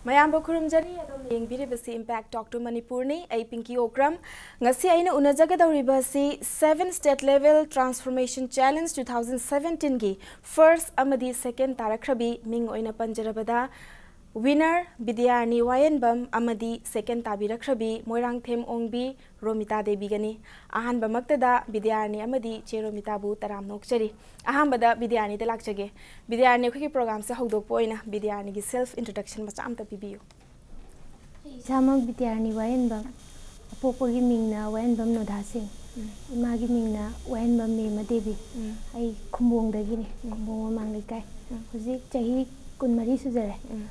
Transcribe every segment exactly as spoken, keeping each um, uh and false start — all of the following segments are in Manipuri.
ꯃꯌꯥꯝꯕꯨ ꯈꯨꯔꯨꯝꯖꯔꯤ꯫ ꯑꯗꯣꯝꯅ ꯌꯦꯡꯕꯤꯔꯤꯕꯁꯤ Impact Talk to Manipurꯅꯤ꯫ ꯑꯩ ꯄꯤꯡꯀꯤ ꯑꯣꯀ꯭ꯔꯝ꯫ ꯉꯁꯤ ꯑꯩꯅ ꯎꯅꯖꯒꯗꯧꯔꯤꯕ ꯑꯁꯤ Seven State Level Transformation Challenge two thousand seventeenꯒꯤ first ꯑꯃꯗꯤ second ꯇꯥꯔꯛꯈ꯭ꯔꯕꯤ, ꯃꯤꯡ ꯑꯣꯏꯅ ꯄꯟꯖꯔꯕꯗ winner ꯕꯤꯗ꯭ꯌꯥꯔꯅꯤ ꯋꯥꯌꯦꯟꯕꯝ ꯑꯃꯗꯤ second ꯇꯥꯕꯤꯔꯛꯈ꯭ꯔꯕꯤ ꯃꯣꯏꯔꯥꯡꯊꯦꯝ ꯑꯣꯡꯕꯤ ꯔꯣꯃꯤꯇꯥ ꯗꯦꯕꯤꯒꯅꯤ꯫ ꯑꯍꯥꯟꯕꯃꯛꯇꯗ ꯕꯤꯗ꯭ꯌꯥꯔꯅꯤ ꯑꯃꯗꯤ ꯆꯦ ꯔꯣꯃꯤꯇꯥꯕꯨ ꯇꯔꯥꯝꯅ ꯑꯣꯛꯆꯔꯤ꯫ ꯑꯍꯥꯟꯕꯗ ꯕꯤꯗ꯭ꯌꯥꯔꯅꯤꯗ ꯂꯥꯛꯆꯒꯦ꯫ ꯕꯤꯗ꯭ꯌꯥꯔꯅꯤ, ꯑꯩꯈꯣꯏꯒꯤ programꯁꯦ ꯍꯧꯗꯣꯛꯄ ꯑꯣꯏꯅ ꯕꯤꯗ꯭ꯌꯥꯔꯅꯤꯒꯤ self introduction ꯃꯆꯥ ꯑꯝꯇ ꯄꯤꯕꯤꯌꯨ꯫ ꯑꯩ ꯏꯁꯥꯃꯛ ꯕꯤꯗ꯭ꯌꯥꯔꯅꯤ ꯋꯥꯌꯦꯟꯕꯝ, ꯑꯄꯣꯛꯄꯒꯤ ꯃꯤꯡꯅ ꯋꯥꯌꯦꯟꯕꯝ ꯅꯣꯗꯥ ꯁꯤꯡ, ꯎꯝ꯫ ꯏꯃꯥꯒꯤ ꯃꯤꯡꯅ ꯋꯥꯌꯦꯟꯕꯝ ꯃꯦꯃ ꯗꯦꯕꯤ꯫ ꯎꯝ꯫ ꯑꯩ ꯈꯨꯝꯕꯣꯡꯗꯒꯤꯅꯤ, ꯎꯝ꯫ ꯈꯨꯝꯕꯣꯡ ꯃꯃꯥꯡ ꯂꯩꯀꯥꯏ꯫ ꯎꯝ꯫ ꯍꯧꯖꯤꯛ ꯆꯍꯤ ꯀꯨꯟꯃꯔꯤ ꯁꯨꯖꯔꯦ, ꯎꯝ꯫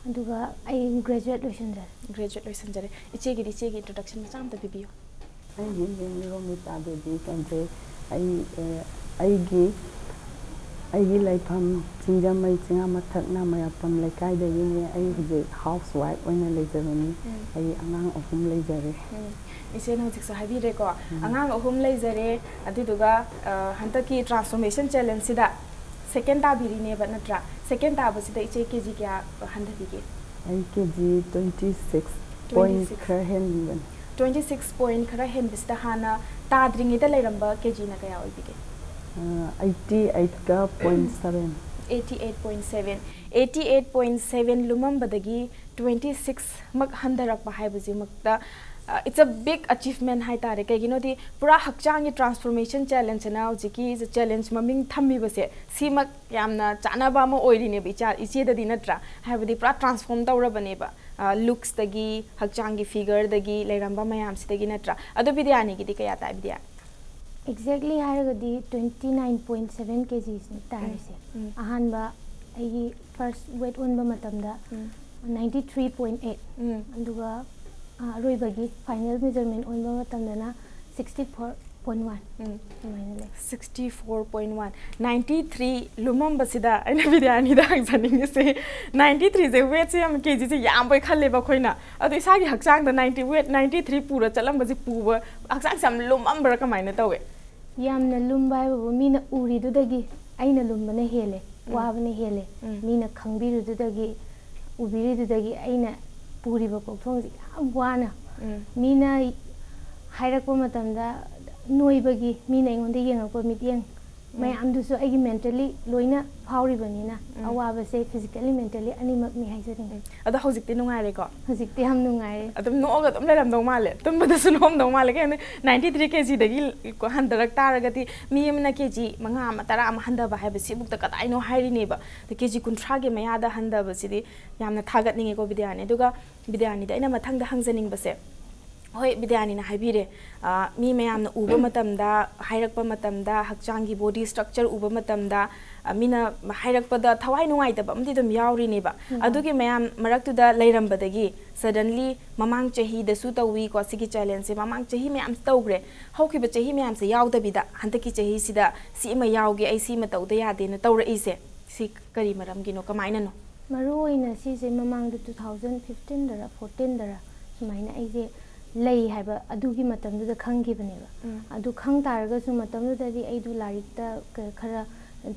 ꯑꯗꯨꯒ ꯑꯩ graduate ꯂꯣꯏꯁꯤꯟꯖꯔꯦ꯫ Graduate ꯂꯣꯏꯁꯤꯟꯖꯔꯦ꯫ ꯏꯆꯦꯒꯤꯗꯤ, ꯏꯆꯦꯒꯤ introduction ꯃꯆꯥ ꯑꯝꯇ ꯄꯤꯕꯤꯌꯨ꯫ ꯑꯩꯒꯤ ꯃꯤꯡ ꯔꯣꯃꯤꯇꯥ ꯗꯦꯕꯤ ꯀꯧꯖꯩ꯫ ꯑꯩ, ꯑ, ꯑꯩꯒꯤ, ꯑꯩꯒꯤ ꯂꯩꯐꯝ ꯁꯤꯡꯖꯃꯩ ꯆꯤꯉꯥꯃꯊꯛ ꯅꯥꯃꯌꯥꯄꯝ ꯂꯩꯀꯥꯏꯗꯒꯤꯅꯤ꯫ ꯑꯩ ꯍꯧꯖꯤꯛ housewife ꯑꯣꯏꯅ ꯂꯩꯖꯕꯅꯤ꯫ ꯎꯝ꯫ ꯑꯩ ꯑꯉꯥꯡ ꯑꯍꯨꯝ ꯂꯩꯖꯔꯦ꯫ ꯎꯝ꯫ ꯏꯆꯦꯅ ꯍꯧꯖꯤꯛꯁꯨ ꯍꯥꯏꯕꯤꯔꯦꯀꯣ, ꯎꯝ꯫ ꯑꯉꯥꯡ ꯑꯍꯨꯝ ꯂꯩꯖꯔꯦ, ꯑꯗꯨꯗꯨꯒ, ꯑ, ꯍꯟꯗꯛꯀꯤ transformation challengeꯁꯤꯗ second ꯇꯥꯕꯤꯔꯤꯅꯦꯕ, ꯅꯠꯇ꯭ꯔꯥ? Second ꯇꯥꯕꯁꯤꯗ ꯏꯆꯦ KG ꯀꯌꯥ ꯍꯟꯊꯕꯤꯒꯦ? ꯑꯩ KG twenty six point Twenty six꯫ ꯈꯔ ꯍꯦꯟꯕꯅꯤ꯫ Twenty six point ꯈꯔ ꯍꯦꯟꯕꯁꯤꯗ ꯍꯥꯟꯅ ꯇꯥꯗ꯭ꯔꯤꯉꯩꯗ ꯂꯩꯔꯝꯕ KGꯅ ꯀꯌꯥ ꯑꯣꯏꯕꯤꯒꯦ? ꯑ, eighty eight point seven꯫ Eighty eight point seven꯫ Eighty eight point seven ꯂꯨꯃꯝꯕꯗꯒꯤ twenty six ꯃꯛ ꯍꯟꯊꯔꯛꯄ ꯍꯥꯏꯕꯁꯤꯃꯛꯇ, ꯑ, it's a big achievement ꯍꯥꯏꯇꯥꯔꯦ꯫ ꯀꯩꯒꯤꯅꯣꯗꯤ ꯄꯨꯔꯥ ꯍꯛꯆꯥꯡꯒꯤ transformation challenge ꯑꯅ ꯍꯧꯖꯤꯛꯀꯤ challenge ꯃꯃꯤꯡ ꯊꯝꯃꯤꯕꯁꯦ, ꯁꯤꯃꯛ ꯌꯥꯝꯅ ꯆꯥꯟꯅꯕ ꯑꯃ ꯑꯣꯏꯔꯤꯅꯦꯕ ꯏꯆꯥ, ꯏꯆꯦꯗꯗꯤ, ꯅꯠꯇ꯭ꯔꯥ? ꯍꯥꯏꯕꯗꯤ ꯄꯨꯔꯥ transform ꯇꯧꯔꯕꯅꯦꯕ꯫ ꯑ, looksꯇꯒꯤ, ꯍꯛꯆꯥꯡꯒꯤ figureꯗꯒꯤ, ꯂꯩꯔꯝꯕ ꯃꯌꯥꯝꯁꯤꯗꯒꯤ, ꯅꯠꯇ꯭ꯔꯥ? ꯑꯗꯣ ꯕꯤꯗ꯭ꯌꯥꯅꯤꯒꯤꯗꯤ ꯀꯌꯥ ꯇꯥꯏ, ꯕꯤꯗ꯭ꯌꯥ? Exactly ꯍꯥꯏꯔꯒꯗꯤ twenty nine point seven KGꯁꯅꯤ ꯇꯥꯔꯤꯁꯦ꯫ ꯎꯝ꯫ ꯑꯍꯥꯟꯕ ꯑꯩꯒꯤ first weight ꯑꯣꯟꯕ ꯃꯇꯝꯗ ꯎꯝ꯫ ninety three point eight, ꯎꯝ꯫ ꯑꯗꯨꯒ, ꯑ, ꯑꯔꯣꯏꯕꯒꯤ final measurement ꯑꯣꯟꯕ ꯃꯇꯝꯗꯅ sixty four point one꯫ ꯎꯝ꯫ ꯑꯗꯨꯃꯥꯏꯅ ꯂꯩ꯫ Sixty four point one꯫ Ninety three ꯂꯨꯝꯃꯝꯕꯁꯤꯗ ꯑꯩꯅ ꯕꯤꯗ꯭ꯌꯥꯅꯤꯗ ꯍꯪꯖꯅꯤꯡꯉꯤꯁꯦ, ninety threeꯁꯦ, weightꯁꯦ ꯌꯥꯝ, KGꯁꯦ ꯌꯥꯝꯕꯩ ꯈꯜꯂꯦꯕ ꯑꯩꯈꯣꯏꯅ꯫ ꯑꯗꯣ ꯏꯁꯥꯒꯤ ꯍꯛꯆꯥꯡꯗ ninety, weight ninety three ꯄꯨꯔ ꯆꯠꯂꯝꯕꯁꯦ ꯄꯨꯕ, ꯍꯛꯆꯥꯡꯁꯦ ꯌꯥꯝ ꯂꯨꯝꯃꯝꯕ꯭ꯔꯥ, ꯀꯃꯥꯏꯅ ꯇꯧꯋꯦ? ꯌꯥꯝꯅ ꯂꯨꯝꯕ ꯍꯥꯏꯕꯕꯨ ꯃꯤꯅ ꯎꯔꯤꯗꯨꯗꯒꯤ ꯑꯩꯅ ꯂꯨꯝꯕꯅ ꯍꯦꯜꯂꯦ, ꯎꯝ꯫ ꯋꯥꯕꯅ ꯍꯦꯜꯂꯦ꯫ ꯎꯝ꯫ ꯃꯤꯅ ꯈꯪꯕꯤꯔꯨꯗꯨꯗꯒꯤ ꯄꯨꯕꯤꯔꯤꯗꯨꯗꯒꯤ ꯑꯩꯅ ꯄꯨꯔꯤꯕ ꯀꯣꯛꯊꯣꯡꯁꯦ ꯌꯥꯝ ꯋꯥꯅ, ꯎꯝ꯫ ꯃꯤꯅ ꯍꯥꯏꯔꯛꯄ ꯃꯇꯝꯗ ꯅꯣꯏꯕꯒꯤ, ꯃꯤꯅ ꯑꯩꯉꯣꯟꯗ ꯌꯦꯡꯉꯛꯄ ꯃꯤꯠꯌꯦꯡ ꯎꯝ꯫ ꯃꯌꯥꯝꯗꯨꯁꯨ ꯑꯩꯒꯤ mentally ꯂꯣꯏꯅ ꯐꯥꯎꯔꯤꯕꯅꯤꯅ, ꯎꯝ꯫ ꯑꯋꯥꯕꯁꯦ physically, mentally ꯑꯅꯤꯃꯛꯅꯤ ꯍꯥꯏꯖꯅꯤꯡꯉꯤ꯫ ꯎꯝ꯫ ꯑꯗꯣ ꯍꯧꯖꯤꯛꯇꯤ ꯅꯨꯡꯉꯥꯏꯔꯦꯀꯣ? ꯍꯧꯖꯤꯛꯇꯤ ꯌꯥꯝ ꯅꯨꯡꯉꯥꯏꯔꯦ꯫ ꯑꯗꯨꯝ ꯅꯣꯛꯑꯒ ꯑꯗꯨꯝ ꯂꯩꯔꯝꯗꯧ ꯃꯥꯜꯂꯦ, ꯇꯨꯝꯕꯗꯁꯨ ꯅꯣꯛꯑꯝꯗꯧ ꯃꯥꯜꯂꯦ꯫ ꯀꯩꯒꯤꯅꯣꯗ ninety three ꯀꯦ ꯖꯤꯗꯒꯤ ꯍꯟꯊꯔꯛ ꯇꯥꯔꯒꯗꯤ, ꯃꯤ ꯑꯃꯅ ꯀꯦ ꯖꯤ ꯃꯉꯥ ꯑꯃ, ꯇꯔꯥ ꯑꯃ ꯍꯟꯊꯕ ꯍꯥꯏꯕꯁꯤꯕꯨꯛꯇ ꯀꯗꯥꯏꯅꯣ ꯍꯥꯏꯔꯤꯅꯦꯕ꯫ ꯑꯗ ꯀꯦ ꯖꯤ ꯀꯨꯟꯊ꯭ꯔꯥꯒꯤ ꯃꯌꯥꯗ ꯍꯟꯊꯕꯁꯤꯗꯤ ꯌꯥꯝꯅ ꯊꯥꯒꯠꯅꯤꯡꯉꯦꯀꯣ ꯕꯤꯗ꯭ꯌꯥꯅꯤ꯫ ꯑꯗꯨꯒ ꯕꯤꯗ꯭ꯌꯥꯅꯤꯗ ꯑꯩꯅ ꯃꯊꯪꯗ ꯍꯪꯖꯅꯤꯡꯕꯁꯦ, ꯍꯣꯏ, ꯕꯤꯗ꯭ꯌꯥꯅꯤꯅ ꯍꯥꯏꯕꯤꯔꯦ, ꯑ, ꯃꯤ ꯃꯌꯥꯝꯅ ꯎꯕ ꯃꯇꯝꯗ, ꯍꯥꯏꯔꯛꯄ ꯃꯇꯝꯗ, ꯍꯛꯆꯥꯡꯒꯤ body structure ꯎꯕ ꯃꯇꯝꯗ, ꯑ, ꯃꯤꯅ ꯍꯥꯏꯔꯛꯄꯗ ꯊꯋꯥꯏ ꯅꯨꯡꯉꯥꯏꯇꯕ ꯑꯃꯗꯤ ꯑꯗꯨꯝ ꯌꯥꯎꯔꯤꯅꯦꯕ꯫ ꯎꯝ꯫ ꯑꯗꯨꯒꯤ ꯃꯌꯥꯝ ꯃꯔꯛꯇꯨꯗ ꯂꯩꯔꯝꯕꯗꯒꯤ suddenly ꯃꯃꯥꯡ ꯆꯍꯤꯗꯁꯨ ꯇꯧꯋꯤꯀꯣ ꯁꯤꯒꯤ challengeꯁꯦ, ꯃꯃꯥꯡ ꯆꯍꯤ ꯃꯌꯥꯝ ꯇꯧꯈ꯭ꯔꯦ, ꯍꯧꯈꯤꯕ ꯆꯍꯤ ꯃꯌꯥꯝꯁꯦ ꯌꯥꯎꯗꯕꯤꯗ ꯍꯟꯗꯛꯀꯤ ꯆꯍꯤꯁꯤꯗ ꯁꯤ ꯑꯃ ꯌꯥꯎꯒꯦ, ꯑꯩ ꯁꯤ ꯑꯃ ꯇꯧꯗ ꯌꯥꯗꯦꯅ ꯇꯧꯔꯛꯏꯁꯦ, ꯁꯤ ꯀꯔꯤ ꯃꯔꯝꯒꯤꯅꯣ, ꯀꯃꯥꯏꯅꯅꯣ? ꯃꯔꯨ ꯑꯣꯏꯅ ꯁꯤꯁꯦ ꯃꯃꯥꯡꯗ two thousand fifteenꯗꯔ fourteenꯗꯔ ꯁꯨꯃꯥꯏꯅ ꯑꯩꯁꯦ ꯂꯩ ꯍꯥꯏꯕ ꯑꯗꯨꯒꯤ ꯃꯇꯝꯗꯨꯗ ꯈꯪꯈꯤꯕꯅꯦꯕ꯫ ꯎꯝ꯫ ꯑꯗꯨ ꯈꯪ ꯇꯥꯔꯒꯁꯨ ꯃꯇꯝꯗꯨꯗꯗꯤ ꯑꯩꯗꯨ ꯂꯥꯏꯔꯤꯛꯇ ꯀ-, ꯈꯔ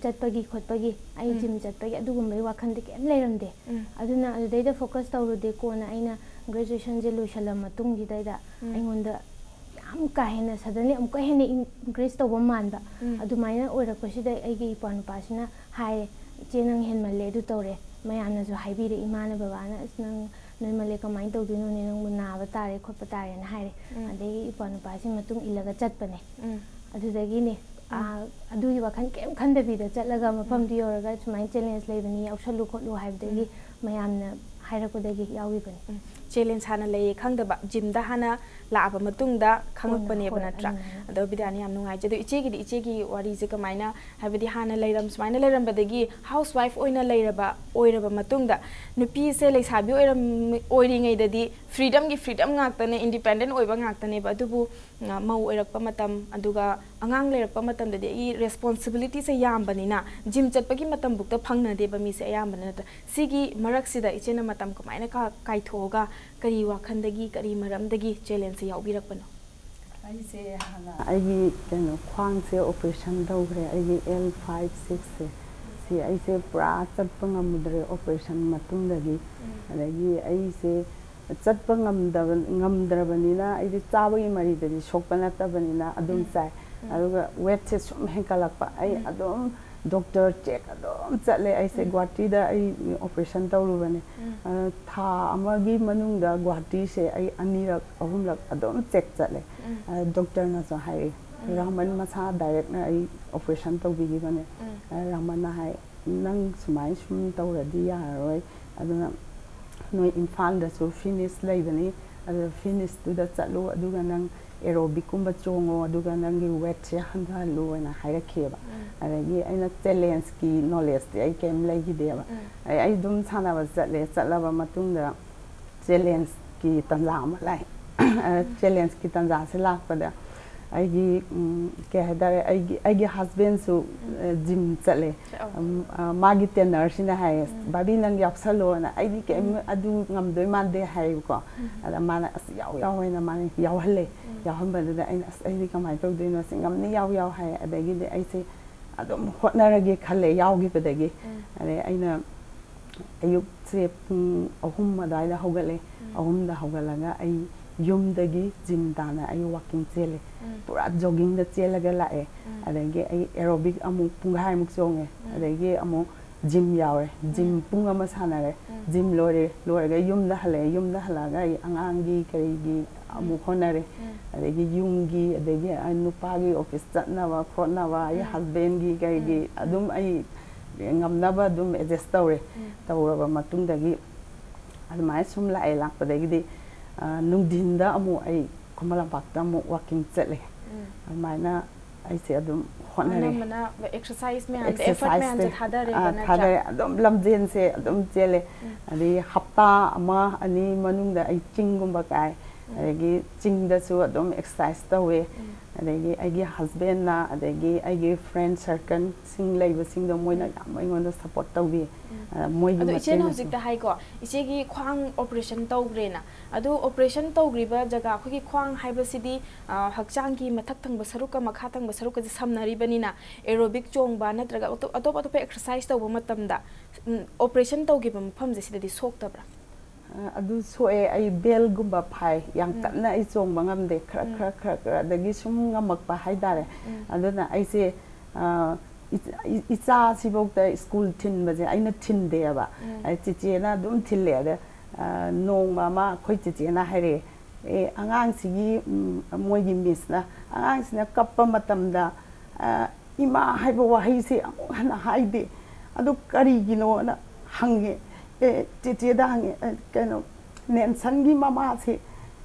ꯆꯠꯄꯒꯤ ꯈꯣꯠꯄꯒꯤ, ꯑꯩ ꯎꯝ꯫ gym ꯆꯠꯄꯒꯤ ꯑꯗꯨꯒꯨꯝꯕꯒꯤ ꯋꯥꯈꯜꯗꯤ ꯀꯩꯝ ꯂꯩꯔꯝꯗꯦ꯫ ꯎꯝ꯫ ꯑꯗꯨꯅ ꯑꯗꯨꯗꯩꯗ focus ꯇꯧꯔꯨꯗꯦ꯫ ꯀꯣꯟꯅ ꯑꯩꯅ graduationꯁꯦ ꯂꯣꯏꯁꯜꯂ ꯃꯇꯨꯡꯁꯤꯗꯩꯗ ꯎꯝ꯫ ꯑꯩꯉꯣꯟꯗ ꯌꯥꯝ ꯀꯥ ꯍꯦꯟꯅ suddenly ꯑꯃꯨꯛꯀ ꯍꯦꯟꯅ increase ꯇꯧꯕ ꯃꯥꯟꯕ꯫ ꯎꯝ꯫ ꯑꯗꯨꯃꯥꯏꯅ ꯑꯣꯏꯔꯛꯄꯁꯤꯗ ꯑꯩꯒꯤ ꯏꯄ꯭ꯋꯥ ꯅꯨꯄꯥꯁꯤꯅ ꯍꯥꯏꯔꯦ, "ꯏꯆꯦ, ꯅꯪ ꯍꯦꯟꯃꯜꯂꯦ ꯑꯗꯨ ꯇꯧꯔꯦ"꯫ ꯃꯌꯥꯝꯅꯁꯨ ꯍꯥꯏꯕꯤꯔꯦ, ꯏꯃꯥꯅ ꯕꯕꯥꯅ, "ꯑꯁ, ꯅꯪ ꯅꯣꯏꯃꯜꯂꯦ, ꯀꯃꯥꯏꯅ ꯇꯧꯗꯣꯏꯅꯣꯅꯦ, ꯅꯪꯕꯨ ꯅꯥꯕ ꯇꯥꯔꯦ ꯈꯣꯠꯄ ꯇꯥꯔꯦꯅ" ꯍꯥꯏꯔꯦ꯫ ꯎꯝ꯫ ꯑꯗꯒꯤ ꯏꯄ꯭ꯋꯥ ꯅꯨꯄꯥꯁꯤ ꯃꯇꯨꯡ ꯏꯜꯂꯒ ꯆꯠꯄꯅꯦ꯫ ꯎꯝ꯫ ꯑꯗꯨꯗꯒꯤꯅꯦ, ꯎꯝ꯫ ꯑꯥ, ꯑꯗꯨꯒꯤ ꯋꯥꯈꯜ ꯀꯩꯝ ꯈꯟꯗꯕꯤꯗ ꯆꯠꯂꯒ ꯃꯐꯝꯗꯨ ꯌꯧꯔꯒ ꯁꯨꯃꯥꯏꯅ challenge ꯂꯩꯕꯅꯤ, ꯌꯥꯎꯁꯜꯂꯨ ꯈꯣꯠꯂꯨ ꯍꯥꯏꯕꯗꯒꯤ ꯎꯝ꯫ ꯃꯌꯥꯝꯅ ꯍꯥꯏꯔꯛꯄꯗꯒꯤ ꯌꯥꯎꯈꯤꯕꯅꯤ꯫ ꯎꯝ꯫ Challenge ꯍꯥꯟꯅ ꯂꯩꯌꯦ ꯈꯪꯗꯕ, gymꯗ ꯍꯥꯟꯅ ꯂꯥꯛꯑꯕ ꯃꯇꯨꯡꯗ ꯈꯪꯉꯛꯄꯅꯦꯕ, ꯍꯣꯏ, ꯅꯠꯇ꯭ꯔꯥ? ꯑꯗꯨꯃꯥꯏꯅ꯫ ꯑꯗꯣ ꯕꯤꯗ꯭ꯌꯥꯅꯤ, ꯌꯥꯝ ꯅꯨꯡꯉꯥꯏꯖꯩ꯫ ꯑꯗꯣ ꯏꯆꯦꯒꯤꯗꯤ, ꯏꯆꯦꯒꯤ ꯋꯥꯔꯤꯁꯦ ꯀꯃꯥꯏꯅ, ꯍꯥꯏꯕꯗꯤ ꯍꯥꯟꯅ ꯂꯩꯔꯝ-, ꯁꯨꯃꯥꯏꯅ ꯂꯩꯔꯝꯕꯗꯒꯤ housewife ꯑꯣꯏꯅ ꯂꯩꯔꯕ, ꯑꯣꯏꯔꯕ ꯃꯇꯨꯡꯗ ꯅꯨꯄꯤꯁꯦ ꯂꯩꯁꯥꯕꯤ ꯑꯣꯏꯔꯝ-, ꯑꯣꯏꯔꯤꯉꯩꯗꯗꯤ freedomꯒꯤ freedom ꯉꯥꯛꯇꯅꯦ, independent ꯑꯣꯏꯕ ꯉꯥꯛꯇꯅꯦꯕ꯫ ꯑꯗꯨꯕꯨ, ꯑ, ꯃꯧ ꯑꯣꯏꯔꯛꯄ ꯃꯇꯝ, ꯑꯗꯨꯒ ꯑꯉꯥꯡ ꯂꯩꯔꯛꯄ ꯃꯇꯝꯗꯗꯤ ꯑꯩꯒꯤ responsibilityꯁꯦ ꯌꯥꯝꯕꯅꯤꯅ gym ꯆꯠꯄꯒꯤ ꯃꯇꯝꯕꯨꯛꯇ ꯐꯪꯅꯗꯦꯕ ꯃꯤꯁꯦ ꯑꯌꯥꯝꯕꯅ, ꯅꯠꯇ꯭ꯔꯥ? ꯁꯤꯒꯤ ꯃꯔꯛꯁꯤꯗ ꯏꯆꯦꯅ ꯃꯇꯝ ꯀꯃꯥꯏꯅ ꯀꯥ-, ꯀꯥꯏꯊꯣꯛꯑꯒ ꯀꯔꯤ ꯋꯥꯈꯜꯗꯒꯤ, ꯀꯔꯤ ꯃꯔꯝꯗꯒꯤ challengeꯁꯦ ꯌꯥꯎꯕꯤꯔꯛꯄꯅꯣ? ꯑꯩꯁꯦ ꯍꯥꯟꯅ ꯑꯩꯒꯤ ꯀꯩꯅꯣ ꯈ꯭ꯋꯥꯡꯁꯦ operation ꯇꯧꯈ꯭ꯔꯦ, ꯑꯩꯒꯤ L five sixꯁꯦ꯫ ꯑꯩꯁꯦ ꯄꯨꯔꯥ ꯆꯠꯄ ꯉꯝꯃꯨꯗ꯭ꯔꯦ ꯑꯣꯄꯔꯦꯁꯟ ꯃꯇꯨꯡꯗꯒꯤ꯫ ꯑꯗꯒꯤ ꯑꯩꯁꯦ ꯆꯠꯄ ꯉꯝꯗꯕ ꯉꯝꯗ꯭ꯔꯕꯅꯤꯅ, ꯑꯩꯗꯤ ꯆꯥꯕꯒꯤ ꯃꯔꯤꯗꯗꯤ ꯁꯣꯛꯄ ꯅꯠꯇꯕꯅꯤꯅ ꯑꯗꯨꯝ ꯆꯥꯏ꯫ ꯑꯗꯨꯒ ꯋꯦꯠꯁꯦ ꯁꯨꯝ ꯍꯦꯟꯀꯠꯂꯛꯄ꯫ ꯑꯩ ꯑꯗꯨꯝ ꯗꯣꯛꯇꯔ ꯆꯦꯛ ꯑꯗꯨꯝ ꯆꯠꯂꯦ꯫ ꯑꯩꯁꯦ ꯒꯨꯋꯥꯍꯥꯇꯤꯗ ꯑꯩ ꯑꯣꯄꯔꯦꯁꯟ ꯇꯧꯔꯨꯕꯅꯦ꯫ ꯑ, ꯊꯥ ꯑꯃꯒꯤ ꯃꯅꯨꯡꯗ ꯒꯨꯋꯥꯍꯥꯇꯤꯁꯦ ꯑꯩ ꯑꯅꯤꯔꯛ ꯑꯍꯨꯝꯂꯛ ꯑꯗꯨꯝ ꯆꯦꯛ ꯆꯠꯂꯦ꯫ ꯑ, ꯗꯣꯛꯇꯔꯅꯁꯨ ꯍꯥꯏꯔꯛꯑꯦ, ꯔꯥꯍꯃꯟ ꯃꯁꯥ ꯗꯥꯏꯔꯦꯛꯅ ꯑꯩ ꯑꯣꯄꯔꯦꯁꯟ ꯇꯧꯕꯤꯈꯤꯕꯅꯦ꯫ ꯑ, ꯔꯥꯍꯃꯟꯅ ꯍꯥꯏ, "ꯅꯪ ꯁꯨꯃꯥꯏꯅ ꯁꯨꯝ ꯇꯧꯔꯗꯤ ꯌꯥꯔꯔꯣꯏ, ꯑꯗꯨꯅ ꯅꯣꯏ ꯏꯝꯐꯥꯜꯗꯁꯨ ꯐꯤꯠꯅꯦꯁ ꯂꯩꯕꯅꯤ, ꯑꯗꯨ ꯐꯤꯠꯅꯦꯁꯇꯨꯗ ꯆꯠꯂꯨ, ꯑꯗꯨꯒ ꯅꯪ ꯑꯦꯔꯣꯕꯤꯛꯀꯨꯝꯕ ꯆꯣꯡꯉꯣ, ꯑꯗꯨꯒ ꯅꯪꯒꯤ ꯋꯦꯠꯁꯦ ꯍꯟꯊꯍꯜꯂꯨ" ꯍꯥꯏꯅ ꯍꯥꯏꯔꯛꯈꯤꯑꯕ꯫ ꯑꯗꯒꯤ ꯑꯩꯅ ꯆꯦꯂꯦꯟꯖꯀꯤ ꯅꯣꯂꯦꯖꯇꯤ ꯑꯩ ꯀꯩꯝ ꯂꯩꯈꯤꯗꯦꯕ꯫ ꯑꯩ ꯑꯩ ꯑꯗꯨꯝ ꯁꯥꯟꯅꯕ ꯆꯠꯂꯦ꯫ ꯆꯠꯂꯕ ꯃꯇꯨꯡꯗ ꯆꯦꯂꯦꯟꯖꯀꯤ ꯇꯥꯟꯖꯥ ꯑꯃ ꯂꯥꯛꯑꯦ꯫ ꯑ, ꯆꯦꯂꯦꯟꯖꯀꯤ ꯇꯥꯟꯖꯥꯁꯦ ꯂꯥꯛꯄꯗ ꯑꯩꯒꯤ, ꯎꯝ, ꯀꯩ ꯍꯥꯏꯇꯥꯔꯦ, ꯑꯩꯒꯤ, ꯑꯩꯒꯤ ꯍꯁꯕꯦꯟꯁꯨ, ꯑ, ꯖꯤꯝ ꯆꯠꯂꯦ꯫ ꯎꯝ, ꯑ, ꯃꯥꯒꯤ ꯇ꯭ꯔꯦꯅꯔꯁꯤꯅ ꯍꯥꯏꯌꯦ, "ꯚꯥꯕꯤ, ꯅꯪ ꯌꯥꯎꯁꯜꯂꯣꯅ"꯫ ꯑꯩꯗꯤ ꯀꯩꯝ ꯑꯗꯨ ꯉꯝꯗꯣꯏ ꯃꯥꯟꯗꯦ ꯍꯥꯏꯌꯦꯕꯀꯣ꯫ ꯑꯗ ꯃꯥꯅ, "ꯑꯁ, ꯌꯥꯎ, ꯌꯥꯎ" ꯍꯥꯏꯅ ꯃꯥꯅ ꯌꯥꯎꯍꯜꯂꯦ꯫ ꯌꯥꯎꯍꯟꯕꯗꯨꯗ ꯑꯩꯅ, "ꯑꯁ, ꯑꯩꯗꯤ ꯀꯃꯥꯏꯅ ꯇꯧꯗꯣꯏꯅꯣ? ꯁꯤ ꯉꯝꯅꯤ, ꯌꯥꯎ, ꯌꯥꯎ" ꯍꯥꯏ꯫ ꯑꯗꯒꯤꯗꯤ ꯑꯩꯁꯦ ꯑꯗꯨꯝ ꯍꯣꯠꯅꯔꯒꯦ ꯈꯜꯂꯦ ꯌꯥꯎꯈꯤꯕꯗꯒꯤ꯫ ꯑꯗꯩ ꯑꯩꯅ ꯑꯌꯨꯛꯁꯦ ꯄꯨꯡ ꯑꯍꯨꯝ ꯑꯗꯨꯋꯥꯏꯗ ꯍꯧꯒꯠꯂꯦ꯫ ꯑꯍꯨꯝꯗ ꯍꯧꯒꯠꯂꯒ ꯑꯩ ꯌꯨꯝꯗꯒꯤ ꯖꯤꯝ ꯇꯥꯟꯅ ꯑꯩ ꯋꯥꯛꯀꯤꯡ ꯆꯦꯜꯂꯦ꯫ ꯄꯨꯔꯥ ꯖꯣꯒꯤꯡꯗ ꯆꯦꯜꯂꯒ ꯂꯥꯛꯑꯦ꯫ ꯑꯗꯒꯤ ꯑꯩ ꯑꯦꯔꯣꯕꯤꯛ ꯑꯃꯨꯛ ꯄꯨꯡꯈꯥꯏꯃꯨꯛ ꯆꯣꯡꯉꯦ꯫ ꯑꯗꯒꯤ ꯑꯃꯨꯛ ꯖꯤꯝ ꯌꯥꯎꯔꯦ꯫ ꯖꯤꯝ ꯄꯨꯡ ꯑꯃ ꯁꯥꯟꯅꯔꯦ꯫ ꯖꯤꯝ ꯂꯣꯏꯔꯦ꯫ ꯂꯣꯏꯔꯒ ꯌꯨꯝꯗ ꯍꯜꯂꯛꯑꯦ꯫ ꯌꯨꯝꯗ ꯍꯜꯂꯛꯑꯒ ꯑꯩ ꯑꯉꯥꯡꯒꯤ ꯀꯔꯤꯒꯤ ꯑꯃꯨꯛ ꯍꯣꯠꯅꯔꯦ꯫ ꯑꯗꯒꯤ ꯌꯨꯝꯒꯤ, ꯑꯗꯒꯤ ꯑ, ꯅꯨꯄꯥꯒꯤ ꯑꯣꯐꯤꯁ ꯆꯠꯅꯕ ꯈꯣꯠꯅꯕ, ꯑꯩ ꯍꯁꯕꯦꯟꯒꯤ ꯀꯔꯤꯒꯤ ꯑꯗꯨꯝ ꯑꯩ ꯉꯝꯅꯕ ꯑꯗꯨꯝ ꯑꯦꯗꯖꯁ ꯇꯧꯔꯦ꯫ ꯇꯧꯔꯕ ꯃꯇꯨꯡꯗꯒꯤ ꯑꯗꯨꯃꯥꯏꯅ ꯁꯨꯝ ꯂꯥꯛꯑꯦ꯫ ꯂꯥꯛꯄꯗꯒꯤꯗꯤ, ꯑ, ꯅꯨꯡꯊꯤꯟꯗ ꯑꯃꯨꯛ ꯑꯩ ꯈꯨꯃꯟ ꯂꯝꯄꯥꯛꯇ ꯑꯃꯨꯛ ꯋꯥꯛꯀꯤꯡ ꯆꯠꯂꯦ꯫ ꯑꯗꯨꯃꯥꯏꯅ ꯑꯩꯁꯦ ꯑꯗꯨꯝ ꯍꯣꯠꯅꯔꯦ꯫ ꯑꯅꯝꯕꯅ ꯑꯦꯛꯁꯔꯁꯥꯏꯁ ꯃꯌꯥꯝꯁꯦ, ꯑꯦꯐꯔꯠ ꯃꯌꯥꯝꯁꯦ ꯑꯦꯛꯁꯔꯁꯥꯏꯁꯇ, ꯊꯥꯗꯔꯦꯕ ꯑ, ꯅꯠꯇ꯭ꯔꯥ? ꯊꯥꯗꯔꯦ꯫ ꯑꯗꯨꯝ ꯂꯝꯖꯦꯟꯁꯦ ꯑꯗꯨꯝ ꯆꯦꯜꯂꯦ꯫ ꯑꯗꯒꯤ ꯍꯞꯇꯥ ꯑꯃ ꯑꯅꯤ ꯃꯅꯨꯡꯗ ꯑꯩ ꯆꯤꯡꯒꯨꯝꯕ ꯀꯥꯏ꯫ ꯑꯗꯒꯤ ꯆꯤꯡꯗꯁꯨ ꯑꯗꯨꯝ ꯑꯦꯛꯁꯔꯁꯥꯏꯁ ꯇꯧꯋꯦ꯫ ꯑꯗꯒꯤ ꯑꯩꯒꯤ ꯍꯁꯕꯦꯟꯅ, ꯑꯗꯒꯤ ꯑꯩꯒꯤ ꯐ꯭ꯔꯦꯟ ꯁꯔꯀꯜꯁꯤꯡ ꯂꯩꯕꯁꯤꯡꯗꯣ, ꯃꯣꯏꯅ ꯌꯥꯝ ꯑꯩꯉꯣꯟꯗ ꯁꯄꯣꯔꯠ ꯇꯧꯕꯤ꯫ ꯑ, ꯃꯣꯏꯒꯤ ꯑꯗꯣ ꯏꯆꯦꯅ ꯃꯇꯦꯡꯅꯁꯨ꯫ ꯍꯧꯖꯤꯛꯇ ꯍꯥꯏꯀꯣ, ꯏꯆꯦꯒꯤ ꯈ꯭ꯋꯥꯡ ꯑꯣꯄꯔꯦꯁꯟ ꯇꯧꯈ꯭ꯔꯦꯅ꯫ ꯑꯗꯨ ꯑꯣꯄꯔꯦꯁꯟ ꯇꯧꯈ꯭ꯔꯤꯕ ꯖꯒꯥ, ꯑꯩꯈꯣꯏꯒꯤ ꯈ꯭ꯋꯥꯡ ꯍꯥꯏꯕꯁꯤꯗꯤ, ꯑ, ꯍꯛꯆꯥꯡꯒꯤ ꯃꯊꯛ ꯊꯪꯕ ꯁꯔꯨꯛꯀ ꯃꯈꯥ ꯊꯪꯕ ꯁꯔꯨꯛꯀꯁꯦ ꯁꯝꯅꯔꯤꯕꯅꯤꯅ, ꯑꯦꯔꯣꯕꯤꯛ ꯆꯣꯡꯕ ꯅꯠꯇ꯭ꯔꯒ ꯑꯇꯣꯞ ꯑꯇꯣꯞ ꯑꯇꯣꯞꯄ ꯑꯦꯛꯁꯔꯁꯥꯏꯁ ꯇꯧꯕ ꯃꯇꯝꯗ, ꯎꯝ, ꯑꯣꯄꯔꯦꯁꯟ ꯇꯧꯈꯤꯕ ꯃꯐꯝꯁꯦ ꯁꯤꯗꯗꯤ ꯁꯣꯛꯇꯕ꯭ꯔꯥ? ꯑ, ꯑꯗꯨ ꯁꯣꯛꯑꯦ꯫ ꯑꯩ ꯕꯦꯜꯒꯨꯝꯕ ꯐꯥꯏ꯫ ꯌꯥꯝ ꯎꯝ꯫ ꯀꯟꯅ ꯑꯩ ꯆꯣꯡꯕ ꯉꯝꯗꯦ꯫ ꯈꯔ, ꯎꯝ꯫ ꯈꯔ, ꯈꯔ, ꯈꯔ, ꯑꯗꯒꯤ ꯁꯨꯝ ꯉꯝꯃꯛꯄ ꯍꯥꯏꯇꯥꯔꯦ꯫ ꯎꯝ꯫ ꯑꯗꯨꯅ ꯑꯩꯁꯦ, ꯑ, ꯏꯆ-, ꯏ-, ꯏꯆꯥꯁꯤꯐꯧꯗ ꯁ꯭ꯀꯨꯜ ꯊꯤꯟꯕꯁꯦ ꯑꯩꯅ ꯊꯤꯟꯗꯦꯕ꯫ ꯎꯝ꯫ ꯑꯩ ꯆꯦꯆꯦꯅ ꯑꯗꯨꯝ ꯊꯤꯜꯂꯦ꯫ ꯑꯗ, ꯑ, ꯅꯣꯡꯃ ꯑꯃ ꯑꯩꯈꯣꯏ ꯆꯦꯆꯦꯅ ꯍꯥꯏꯔꯛꯑꯦ, "ꯑꯦ, ꯑꯉꯥꯡꯁꯤꯒꯤ, ꯎꯝ, ꯃꯣꯏꯒꯤ ꯃꯤꯁꯅ ꯑꯉꯥꯡꯁꯤꯅ ꯀꯞꯄ ꯃꯇꯝꯗ, ꯑ, ꯏꯃꯥ ꯍꯥꯏꯕ ꯋꯥꯍꯩꯁꯦ ꯑꯃꯨꯛ ꯍꯟꯅ ꯍꯥꯏꯗꯦ꯫ ꯑꯗꯨ ꯀꯔꯤꯒꯤꯅꯣꯅ ꯍꯪꯉꯦ꯫ ꯑꯦ, ꯆꯦꯆꯦꯗ ꯍꯪꯉꯦ, "ꯑ, ꯀꯩꯅꯣ, ꯅꯦꯟꯁꯟꯒꯤ ꯃꯃꯥꯁꯦ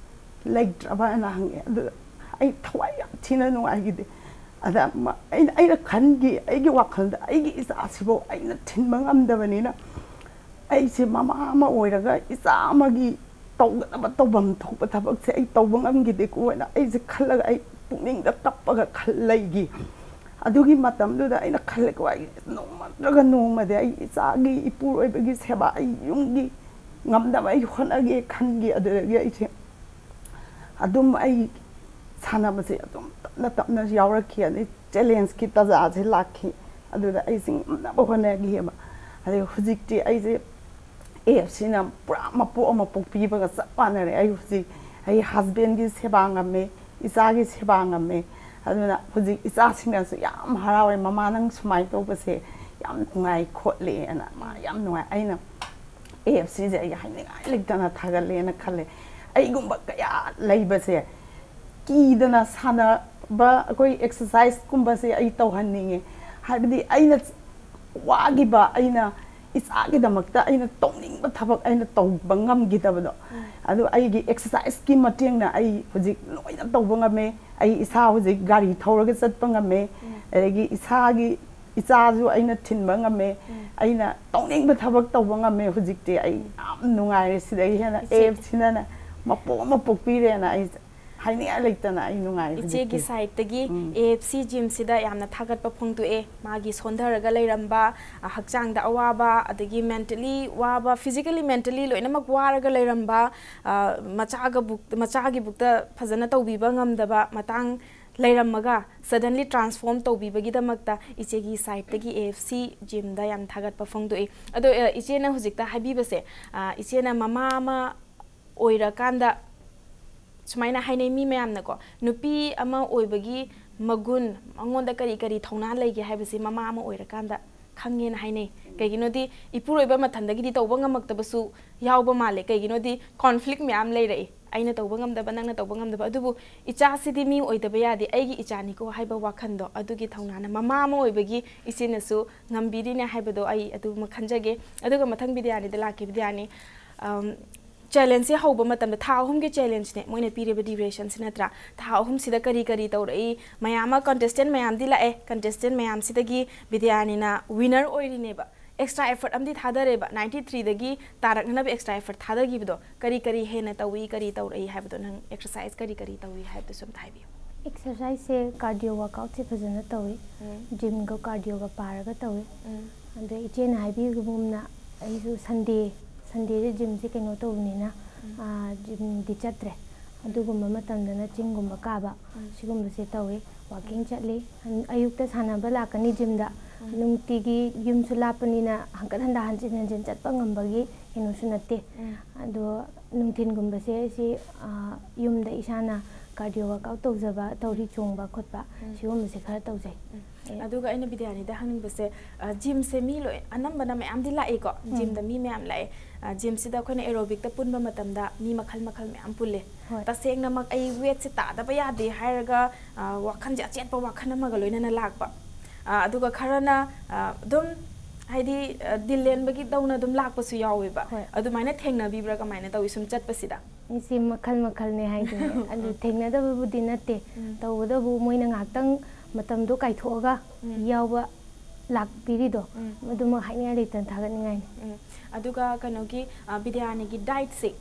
ꯂꯩꯇ꯭ꯔꯕꯅ?" ꯍꯪꯉꯦ꯫ ꯑꯗꯨꯗ ꯑꯩ ꯊꯋꯥꯏ ꯌꯥꯝ ꯊꯤꯅ ꯅꯨꯡꯉꯥꯏꯈꯤꯗꯦ꯫ ꯑꯗ ꯃ-, ꯑꯩꯅ, ꯑꯩꯅ ꯈꯟꯈꯤ, ꯑꯩꯒꯤ ꯋꯥꯈꯜꯗ ꯑꯩꯒꯤ ꯏꯆꯥꯁꯤꯐꯥꯎ ꯑꯩꯅ ꯊꯤꯟꯕ ꯉꯝꯗꯕꯅꯤꯅ, ꯑꯩꯁꯦ ꯃꯃꯥ ꯑꯃ ꯑꯣꯏꯔꯒ ꯏꯆꯥ ꯑꯃꯒꯤ ꯇꯧꯒꯗꯕ ꯇꯧꯐꯝ ꯊꯣꯛꯄ ꯊꯕꯛꯁꯦ ꯑꯩ ꯇꯧꯕ ꯉꯝꯈꯤꯗꯦꯀꯣ ꯍꯥꯏꯅ ꯑꯩꯁꯦ ꯈꯜꯂꯒ ꯑꯩ ꯄꯨꯛꯅꯤꯡꯗ ꯀꯞꯄꯒ ꯈꯜ-, ꯂꯩꯈꯤ꯫ ꯑꯗꯨꯒꯤ ꯃꯇꯝꯗꯨꯗ ꯑꯩꯅ ꯈꯜꯂꯦꯀꯣ, ꯑꯩ ꯅꯣꯡꯃ ꯅꯠꯇ꯭ꯔꯒ ꯅꯣꯡꯃꯗꯤ ꯑꯩ ꯏꯆꯥꯒꯤ, ꯏꯄꯨꯔꯣꯏꯕꯒꯤ ꯁꯦꯕꯥ ꯑꯩ ꯌꯨꯝꯒꯤ ꯉꯝꯅꯕ ꯑꯩ ꯍꯣꯠꯅꯒꯦ ꯈꯟꯈꯤ꯫ ꯑꯗꯨꯗꯒꯤ ꯑꯩꯁꯦ ꯑꯗꯨꯝ ꯑꯩ ꯁꯥꯟꯅꯕꯁꯦ ꯑꯗꯨꯝ ꯇꯞꯅ ꯇꯞꯅ ꯌꯥꯎꯔꯛꯈꯤ꯫ ꯑꯗꯩ ꯆꯦꯂꯦꯟꯖꯀꯤ ꯇꯥꯟꯖꯥꯁꯦ ꯂꯥꯛꯈꯤ꯫ ꯑꯗꯨꯗ ꯑꯩꯁꯦ ꯉꯝꯅꯕ ꯍꯣꯠꯅꯈꯤꯑꯕ꯫ ꯑꯗꯩ ꯍꯧꯖꯤꯛꯇꯤ ꯑꯩꯁꯦ ꯑꯦꯞꯁꯤꯅ ꯄꯨꯔꯥ ꯃꯄꯣꯛ ꯑꯃ ꯄꯣꯛꯄꯤꯕꯒ ꯆꯞ ꯃꯥꯟꯅꯔꯦ꯫ ꯑꯩ ꯍꯧꯖꯤꯛ ꯑꯩ ꯍꯁꯕꯦꯟꯒꯤ ꯁꯦꯕꯥ ꯉꯝꯃꯦ, ꯏꯆꯥꯒꯤ ꯁꯦꯕꯥ ꯉꯝꯃꯦ꯫ ꯑꯗꯨꯅ ꯍꯧꯖꯤꯛ ꯏꯆꯥꯁꯤꯡꯅꯁꯨ ꯌꯥꯝ ꯍꯔꯥꯎꯋꯦ, "ꯃꯃꯥ, ꯅꯪ ꯁꯨꯃꯥꯏꯅ ꯇꯧꯕꯁꯦ ꯌꯥꯝ ꯅꯨꯡꯉꯥꯏ ꯈꯣꯠꯂꯦꯅ", ꯃꯥ ꯌꯥꯝ ꯅꯨꯡꯉꯥꯏ꯫ ꯑꯩꯅ ꯑꯦꯞꯁꯤꯁꯦ ꯑꯩ ꯍꯥꯏꯅꯤꯡꯉꯥꯏ ꯂꯩꯇꯅ ꯊꯥꯒꯠꯂꯦꯅ ꯈꯜꯂꯦ꯫ ꯑꯩꯒꯨꯝꯕ ꯀꯌꯥ ꯂꯩꯕꯁꯦ ꯀꯤꯗꯅ ꯁꯥꯟꯅꯕ, ꯑꯩꯈꯣꯏ ꯑꯦꯛꯁꯔꯁꯥꯏꯁꯀꯨꯝꯕꯁꯦ ꯑꯩ ꯇꯧꯍꯟꯅꯤꯡꯉꯦ꯫ ꯍꯥꯏꯕꯗꯤ ꯑꯩꯅ ꯋꯥꯈꯤꯕ, ꯑꯩꯅ ꯏꯆꯥꯒꯤꯗꯃꯛꯇ ꯑꯩꯅ ꯇꯧꯅꯤꯡꯕ ꯊꯕꯛ ꯑꯩꯅ ꯇꯧꯕ ꯉꯝꯈꯤꯗꯕꯗꯣ, ꯑꯗꯨ ꯑꯩꯒꯤ ꯑꯦꯛꯁꯔꯁꯥꯏꯁꯀꯤ ꯃꯇꯦꯡꯅ ꯑꯩ ꯍꯧꯖꯤꯛ ꯂꯣꯏꯅ ꯇꯧꯕ ꯉꯝꯃꯦ꯫ ꯑꯩ ꯏꯁꯥ ꯍꯧꯖꯤꯛ ꯒꯥꯔꯤ ꯊꯧꯔꯒ ꯆꯠꯄ ꯉꯝꯃꯦ꯫ ꯑꯗꯒꯤ ꯏꯁꯥꯒꯤ ꯏꯆꯥꯁꯨ ꯑꯩꯅ ꯊꯤꯟꯕ ꯉꯝꯃꯦ꯫ ꯑꯩꯅ ꯇꯧꯅꯤꯡꯕ ꯊꯕꯛ ꯇꯧꯕ ꯉꯝꯃꯦ꯫ ꯍꯧꯖꯤꯛꯇꯤ ꯑꯩ ꯌꯥꯝ ꯅꯨꯡꯉꯥꯏꯔꯦ꯫ ꯁꯤꯗꯒꯤ ꯍꯦꯟꯅ ꯏꯆꯦ꯫ ꯑꯦꯞꯁꯤꯅꯅꯦ ꯃꯄꯣꯛ ꯑꯃ ꯄꯣꯛꯄꯤꯔꯦꯅ ꯑꯩꯁꯦ ꯍꯥꯏꯅꯤꯡꯉꯥꯏ ꯂꯩꯇꯅ ꯑꯩ ꯅꯨꯡꯉꯥꯏ ꯏꯆꯦꯒꯤ ꯍꯧꯖꯤꯛꯇꯤ꯫ ꯁꯥꯏꯠꯇꯒꯤ ꯎꯝ꯫ ꯑꯦ ꯑꯦꯐ ꯁꯤ ꯖꯤꯝꯁꯤꯗ ꯌꯥꯝꯅ ꯊꯥꯒꯠꯄ ꯐꯣꯡꯗꯣꯛꯑꯦ꯫ ꯃꯥꯒꯤ ꯁꯣꯟꯊꯔꯒ ꯂꯩꯔꯝꯕ, ꯑ, ꯍꯛꯆꯥꯡꯗ ꯑꯋꯥꯕ, ꯑꯗꯒꯤ ꯃꯦꯟꯇꯦꯜꯂꯤ ꯋꯥꯕ, ꯐꯤꯖꯤꯀꯦꯜꯂꯤ ꯃꯦꯟꯇꯦꯜꯂꯤ ꯂꯣꯏꯅꯃꯛ ꯋꯥꯔꯒ ꯂꯩꯔꯝꯕ, ꯑ, ꯃꯆꯥꯒ ꯕꯨꯛ-, ꯃꯆꯥꯒꯤ ꯕꯨꯛꯇ ꯐꯖꯅ ꯇꯧꯕꯤꯕ ꯉꯝꯗꯕ ꯃꯇꯥꯡ ꯂꯩꯔꯝꯃꯒ, ꯁꯗꯟꯂꯤ ꯇ꯭ꯔꯥꯟꯁꯐꯣꯔꯝ ꯇꯧꯕꯤꯕꯒꯤꯗꯃꯛꯇ ꯏꯆꯦꯒꯤ ꯁꯥꯏꯠꯇꯒꯤ ꯑꯦ ꯑꯦꯐ ꯁꯤ ꯖꯤꯝꯗ ꯌꯥꯝ ꯊꯥꯒꯠꯄ ꯐꯣꯡꯗꯣꯛꯏ꯫ ꯑꯗꯣ, ꯑ, ꯏꯆꯦꯅ ꯍꯧꯖꯤꯛꯇ ꯍꯥꯏꯕꯤꯕꯁꯦ, ꯑ, ꯏꯆꯦꯅ ꯃꯃꯥ ꯑꯃ ꯑꯣꯏꯔꯀꯥꯟꯗ ꯁꯨꯃꯥꯏꯅ ꯍꯥꯏꯅꯩ ꯃꯤ ꯃꯌꯥꯝꯅꯀꯣ, ꯅꯨꯄꯤ ꯑꯃ ꯑꯣꯏꯕꯒꯤ ꯃꯒꯨꯟ, ꯃꯉꯣꯟꯗ ꯀꯔꯤ ꯀꯔꯤ ꯊꯧꯅꯥ ꯂꯩꯒꯦ ꯍꯥꯏꯕꯁꯤ ꯃꯃꯥ ꯑꯃ ꯑꯣꯏꯔꯀꯥꯟꯗ ꯈꯪꯉꯦꯅ ꯍꯥꯏꯅꯩ꯫ ꯀꯩꯒꯤꯅꯣꯗꯤ ꯏꯄꯨꯔꯣꯏꯕ ꯃꯊꯟꯗꯒꯤꯗꯤ ꯇꯧꯕ ꯉꯝꯃꯛꯇꯕꯁꯨ ꯌꯥꯎꯕ ꯃꯥꯜꯂꯦ꯫ ꯀꯩꯒꯤꯅꯣꯗꯤ ꯀꯣꯟꯐ꯭ꯂꯤꯛ ꯃꯌꯥꯝ ꯂꯩꯔꯛꯏ, ꯑꯩꯅ ꯇꯧꯕ ꯉꯝꯗꯕ, ꯅꯪꯅ ꯇꯧꯕ ꯉꯝꯗꯕ꯫ ꯑꯗꯨꯕꯨ ꯏꯆꯥꯁꯤꯗꯤ ꯃꯤ ꯑꯣꯏꯗꯕ ꯌꯥꯗꯦ, ꯑꯩꯒꯤ ꯏꯆꯥꯅꯤꯀꯣ ꯍꯥꯏꯕ ꯋꯥꯈꯟꯗꯣ, ꯑꯗꯨꯒꯤ ꯊꯧꯅꯥꯅ ꯃꯃꯥ ꯑꯃ ꯑꯣꯏꯕꯒꯤ ꯏꯆꯦꯅꯁꯨ ꯉꯝꯕꯤꯔꯤꯅꯦ ꯍꯥꯏꯕꯗꯣ ꯑꯩ ꯑꯗꯨꯃ ꯈꯟꯖꯒꯦ꯫ ꯑꯗꯨꯒ ꯃꯊꯪ ꯕꯤꯗ꯭ꯌꯥꯅꯤꯗ ꯂꯥꯛꯀꯦ꯫ ꯕꯤꯗ꯭ꯌꯥꯅꯤ, ꯑꯝ, ꯆꯦꯂꯦꯟꯖꯁꯦ ꯍꯧꯕ ꯃꯇꯝꯗ ꯊꯥ ꯑꯍꯨꯝꯒꯤ ꯆꯦꯂꯦꯟꯖꯅꯦ ꯃꯣꯏꯅ ꯄꯤꯔꯤꯕ ꯗ꯭ꯌꯨꯔꯦꯁꯟꯁꯤ, ꯅꯠꯇ꯭ꯔꯥ? ꯊꯥ ꯑꯍꯨꯝꯁꯤꯗ ꯀꯔꯤ ꯀꯔꯤ ꯇꯧꯔꯛꯏ? ꯃꯌꯥꯝ ꯑꯃ ꯀꯟꯇꯦꯁꯇꯦꯟ ꯃꯌꯥꯝꯗꯤ ꯂꯥꯛꯑꯦ, ꯀꯟꯇꯦꯁꯇꯦꯟ ꯃꯌꯥꯝꯁꯤꯗꯒꯤ ꯕꯤꯗ꯭ꯌꯥꯅꯤꯅ ꯋꯤꯅꯔ ꯑꯣꯏꯔꯤꯅꯦꯕ꯫ ꯑꯦꯛꯁꯇ꯭ꯔꯥ ꯑꯦꯐꯔꯠ ꯑꯃꯗꯤ ꯊꯥꯗꯔꯦꯕ, ꯅꯥꯏꯟꯇꯤ ꯊ꯭ꯔꯤꯗꯒꯤ ꯇꯥꯔꯛꯅꯅꯕ ꯑꯦꯛꯁꯇ꯭ꯔꯥ ꯑꯦꯐꯔꯠ ꯊꯥꯗꯈꯤꯕꯗꯣ꯫ ꯀꯔꯤ ꯀꯔꯤ ꯍꯦꯟꯅ ꯇꯧꯏ, ꯀꯔꯤ ꯇꯧꯔꯛꯏ ꯍꯥꯏꯕꯗꯣ, ꯅꯪ ꯑꯦꯛꯁꯔꯁꯥꯏꯁ ꯀꯔꯤ ꯀꯔꯤ ꯇꯧꯏ ꯍꯥꯏꯕꯗꯨꯁꯨ ꯑꯝꯇ ꯍꯥꯏꯕꯤꯌꯨ꯫ ꯑꯦꯛꯁꯔꯁꯥꯏꯁꯁꯦ ꯀꯥꯔꯗꯤꯑꯣ ꯋꯥꯔꯛꯑꯥꯎꯠꯁꯦ ꯐꯖꯅ ꯇꯧꯏ꯫ ꯎꯝ꯫ ꯖꯤꯝꯒ ꯀꯥꯔꯗꯤꯑꯣꯒ ꯄꯥꯔꯒ ꯇꯧꯏ꯫ ꯎꯝ꯫ ꯑꯗꯣ ꯏꯆꯦꯅ ꯍꯥꯏꯕꯤꯕꯒꯨꯝꯅ ꯑꯩꯁꯨ ꯁꯟꯗꯦ, ꯁꯟꯗꯦꯁꯦ ꯖꯤꯝꯁꯦ ꯀꯩꯅꯣ ꯇꯧꯕꯅꯤꯅ, ꯎꯝ꯫ ꯑꯥ, ꯖꯤꯝꯗꯤ ꯆꯠꯇ꯭ꯔꯦ꯫ ꯑꯗꯨꯒꯨꯝꯕ ꯃꯇꯝꯗꯅ ꯆꯤꯡꯒꯨꯝꯕ ꯀꯥꯕ, ꯎꯝ꯫ ꯁꯤꯒꯨꯝꯕꯁꯦ ꯇꯧꯏ꯫ ꯋꯥꯀꯤꯡ ꯆꯠꯂꯤ꯫ ꯑꯟ-, ꯑꯌꯨꯛꯇ ꯁꯥꯟꯅꯕ ꯂꯥꯛꯀꯅꯤ ꯖꯤꯝꯗ꯫ ꯎꯝ꯫ ꯅꯨꯡꯇꯤꯒꯤ ꯌꯨꯝꯁꯨ ꯂꯥꯞꯄꯅꯤꯅ ꯍꯟꯀꯠ ꯍꯟꯗ, ꯍꯟꯖꯤꯟ ꯍꯟꯖꯤꯟ ꯆꯠꯄ ꯉꯝꯕꯒꯤ ꯀꯩꯅꯣꯁꯨ ꯅꯠꯇꯦ꯫ ꯎꯝ꯫ ꯑꯗꯣ ꯅꯨꯡꯊꯤꯟꯒꯨꯝꯕꯁꯦ ꯑꯩꯁꯤ, ꯑꯥ, ꯌꯨꯝꯗ ꯏꯁꯥꯅ ꯀꯥꯔꯗꯤꯑꯣ ꯋꯥꯔꯛꯑꯥꯎꯠ ꯇꯧꯖꯕ, ꯊꯧꯔꯤ ꯆꯣꯡꯕ ꯈꯣꯠꯄ, ꯎꯝ꯫ ꯁꯤꯒꯨꯝꯕꯁꯦ ꯈꯔ ꯇꯧꯖꯩ꯫ ꯎꯝ꯫ ꯑꯦ꯫ ꯑꯗꯨꯒ ꯑꯩꯅ ꯕꯤꯗ꯭ꯌꯥꯅꯤꯗ ꯍꯪꯅꯤꯡꯕꯁꯦ, ꯑ, ꯖꯤꯝꯁꯦ ꯃꯤ ꯂꯣꯏ, ꯑꯅꯝꯕꯅ ꯃꯌꯥꯝꯗꯤ ꯂꯥꯛꯏꯀꯣ, ꯎꯝ꯫ ꯖꯤꯝꯗ ꯃꯤ ꯃꯌꯥꯝ ꯂꯥꯛꯑꯦ꯫ ꯑ, ꯖꯤꯝꯁꯤꯗ ꯑꯩꯈꯣꯏꯅ ꯑꯦꯔꯣꯕꯤꯛꯇ ꯄꯨꯟꯕ ꯃꯇꯝꯗ ꯃꯤ ꯃꯈꯜ ꯃꯈꯜ ꯃꯌꯥꯝ ꯄꯨꯜꯂꯦ꯫ ꯍꯣꯏ꯫ ꯇꯁꯦꯡꯅꯃꯛ ꯑꯩ ꯋꯦꯠꯁꯦ ꯇꯥꯗꯕ ꯌꯥꯗꯦ ꯍꯥꯏꯔꯒ, ꯑ, ꯋꯥꯈꯜꯁꯦ ꯑꯆꯦꯠꯄ ꯋꯥꯈꯜ ꯑꯃꯒ ꯂꯣꯏꯅꯅ ꯂꯥꯛꯄ꯫ ꯑ, ꯑꯗꯨꯒ ꯈꯔꯅ, ꯑ, ꯑꯗꯨꯝ ꯍꯥꯏꯗꯤ, ꯑ, ꯗꯤꯜ ꯂꯦꯟꯕꯒꯤ ꯇꯧꯅ ꯑꯗꯨꯝ ꯂꯥꯛꯄꯁꯨ ꯌꯥꯎꯋꯦꯕ꯫ ꯍꯣꯏ꯫ ꯑꯗꯨꯃꯥꯏꯅ ꯊꯦꯡꯅꯕꯤꯕ꯭ꯔꯥ, ꯀꯃꯥꯏꯅ ꯇꯧꯏ ꯁꯨꯝ ꯆꯠꯄꯁꯤꯗ? ꯑꯩꯁꯦ ꯃꯈꯜ ꯃꯈꯜꯅꯦ ꯍꯥꯏꯗꯨꯅꯦ꯫ ꯑꯗꯨ ꯊꯦꯡꯅꯗꯕꯕꯨꯗꯤ ꯅꯠꯇꯦ꯫ ꯎꯝ꯫ ꯇꯧꯕꯇꯕꯨ ꯃꯣꯏꯅ ꯉꯥꯏꯍꯥꯛꯇꯪ ꯃꯇꯝꯗꯣ ꯀꯥꯏꯊꯣꯛꯑꯒ ꯎꯝ꯫ ꯌꯥꯎꯕ ꯂꯥꯛꯄꯤꯔꯤꯗꯣ, ꯎꯝ꯫ ꯑꯗꯨꯃꯛ ꯍꯥꯏꯅꯤꯡꯉꯥꯏ ꯂꯩꯇꯅ ꯊꯥꯒꯠꯅꯤꯡꯉꯥꯏꯅꯤ꯫ ꯎꯝ꯫ ꯑꯗꯨꯒ ꯀꯩꯅꯣꯒꯤ, ꯑ, ꯕꯤꯗ꯭ꯌꯥꯅꯤꯒꯤ ꯗꯥꯏꯠꯁꯦ,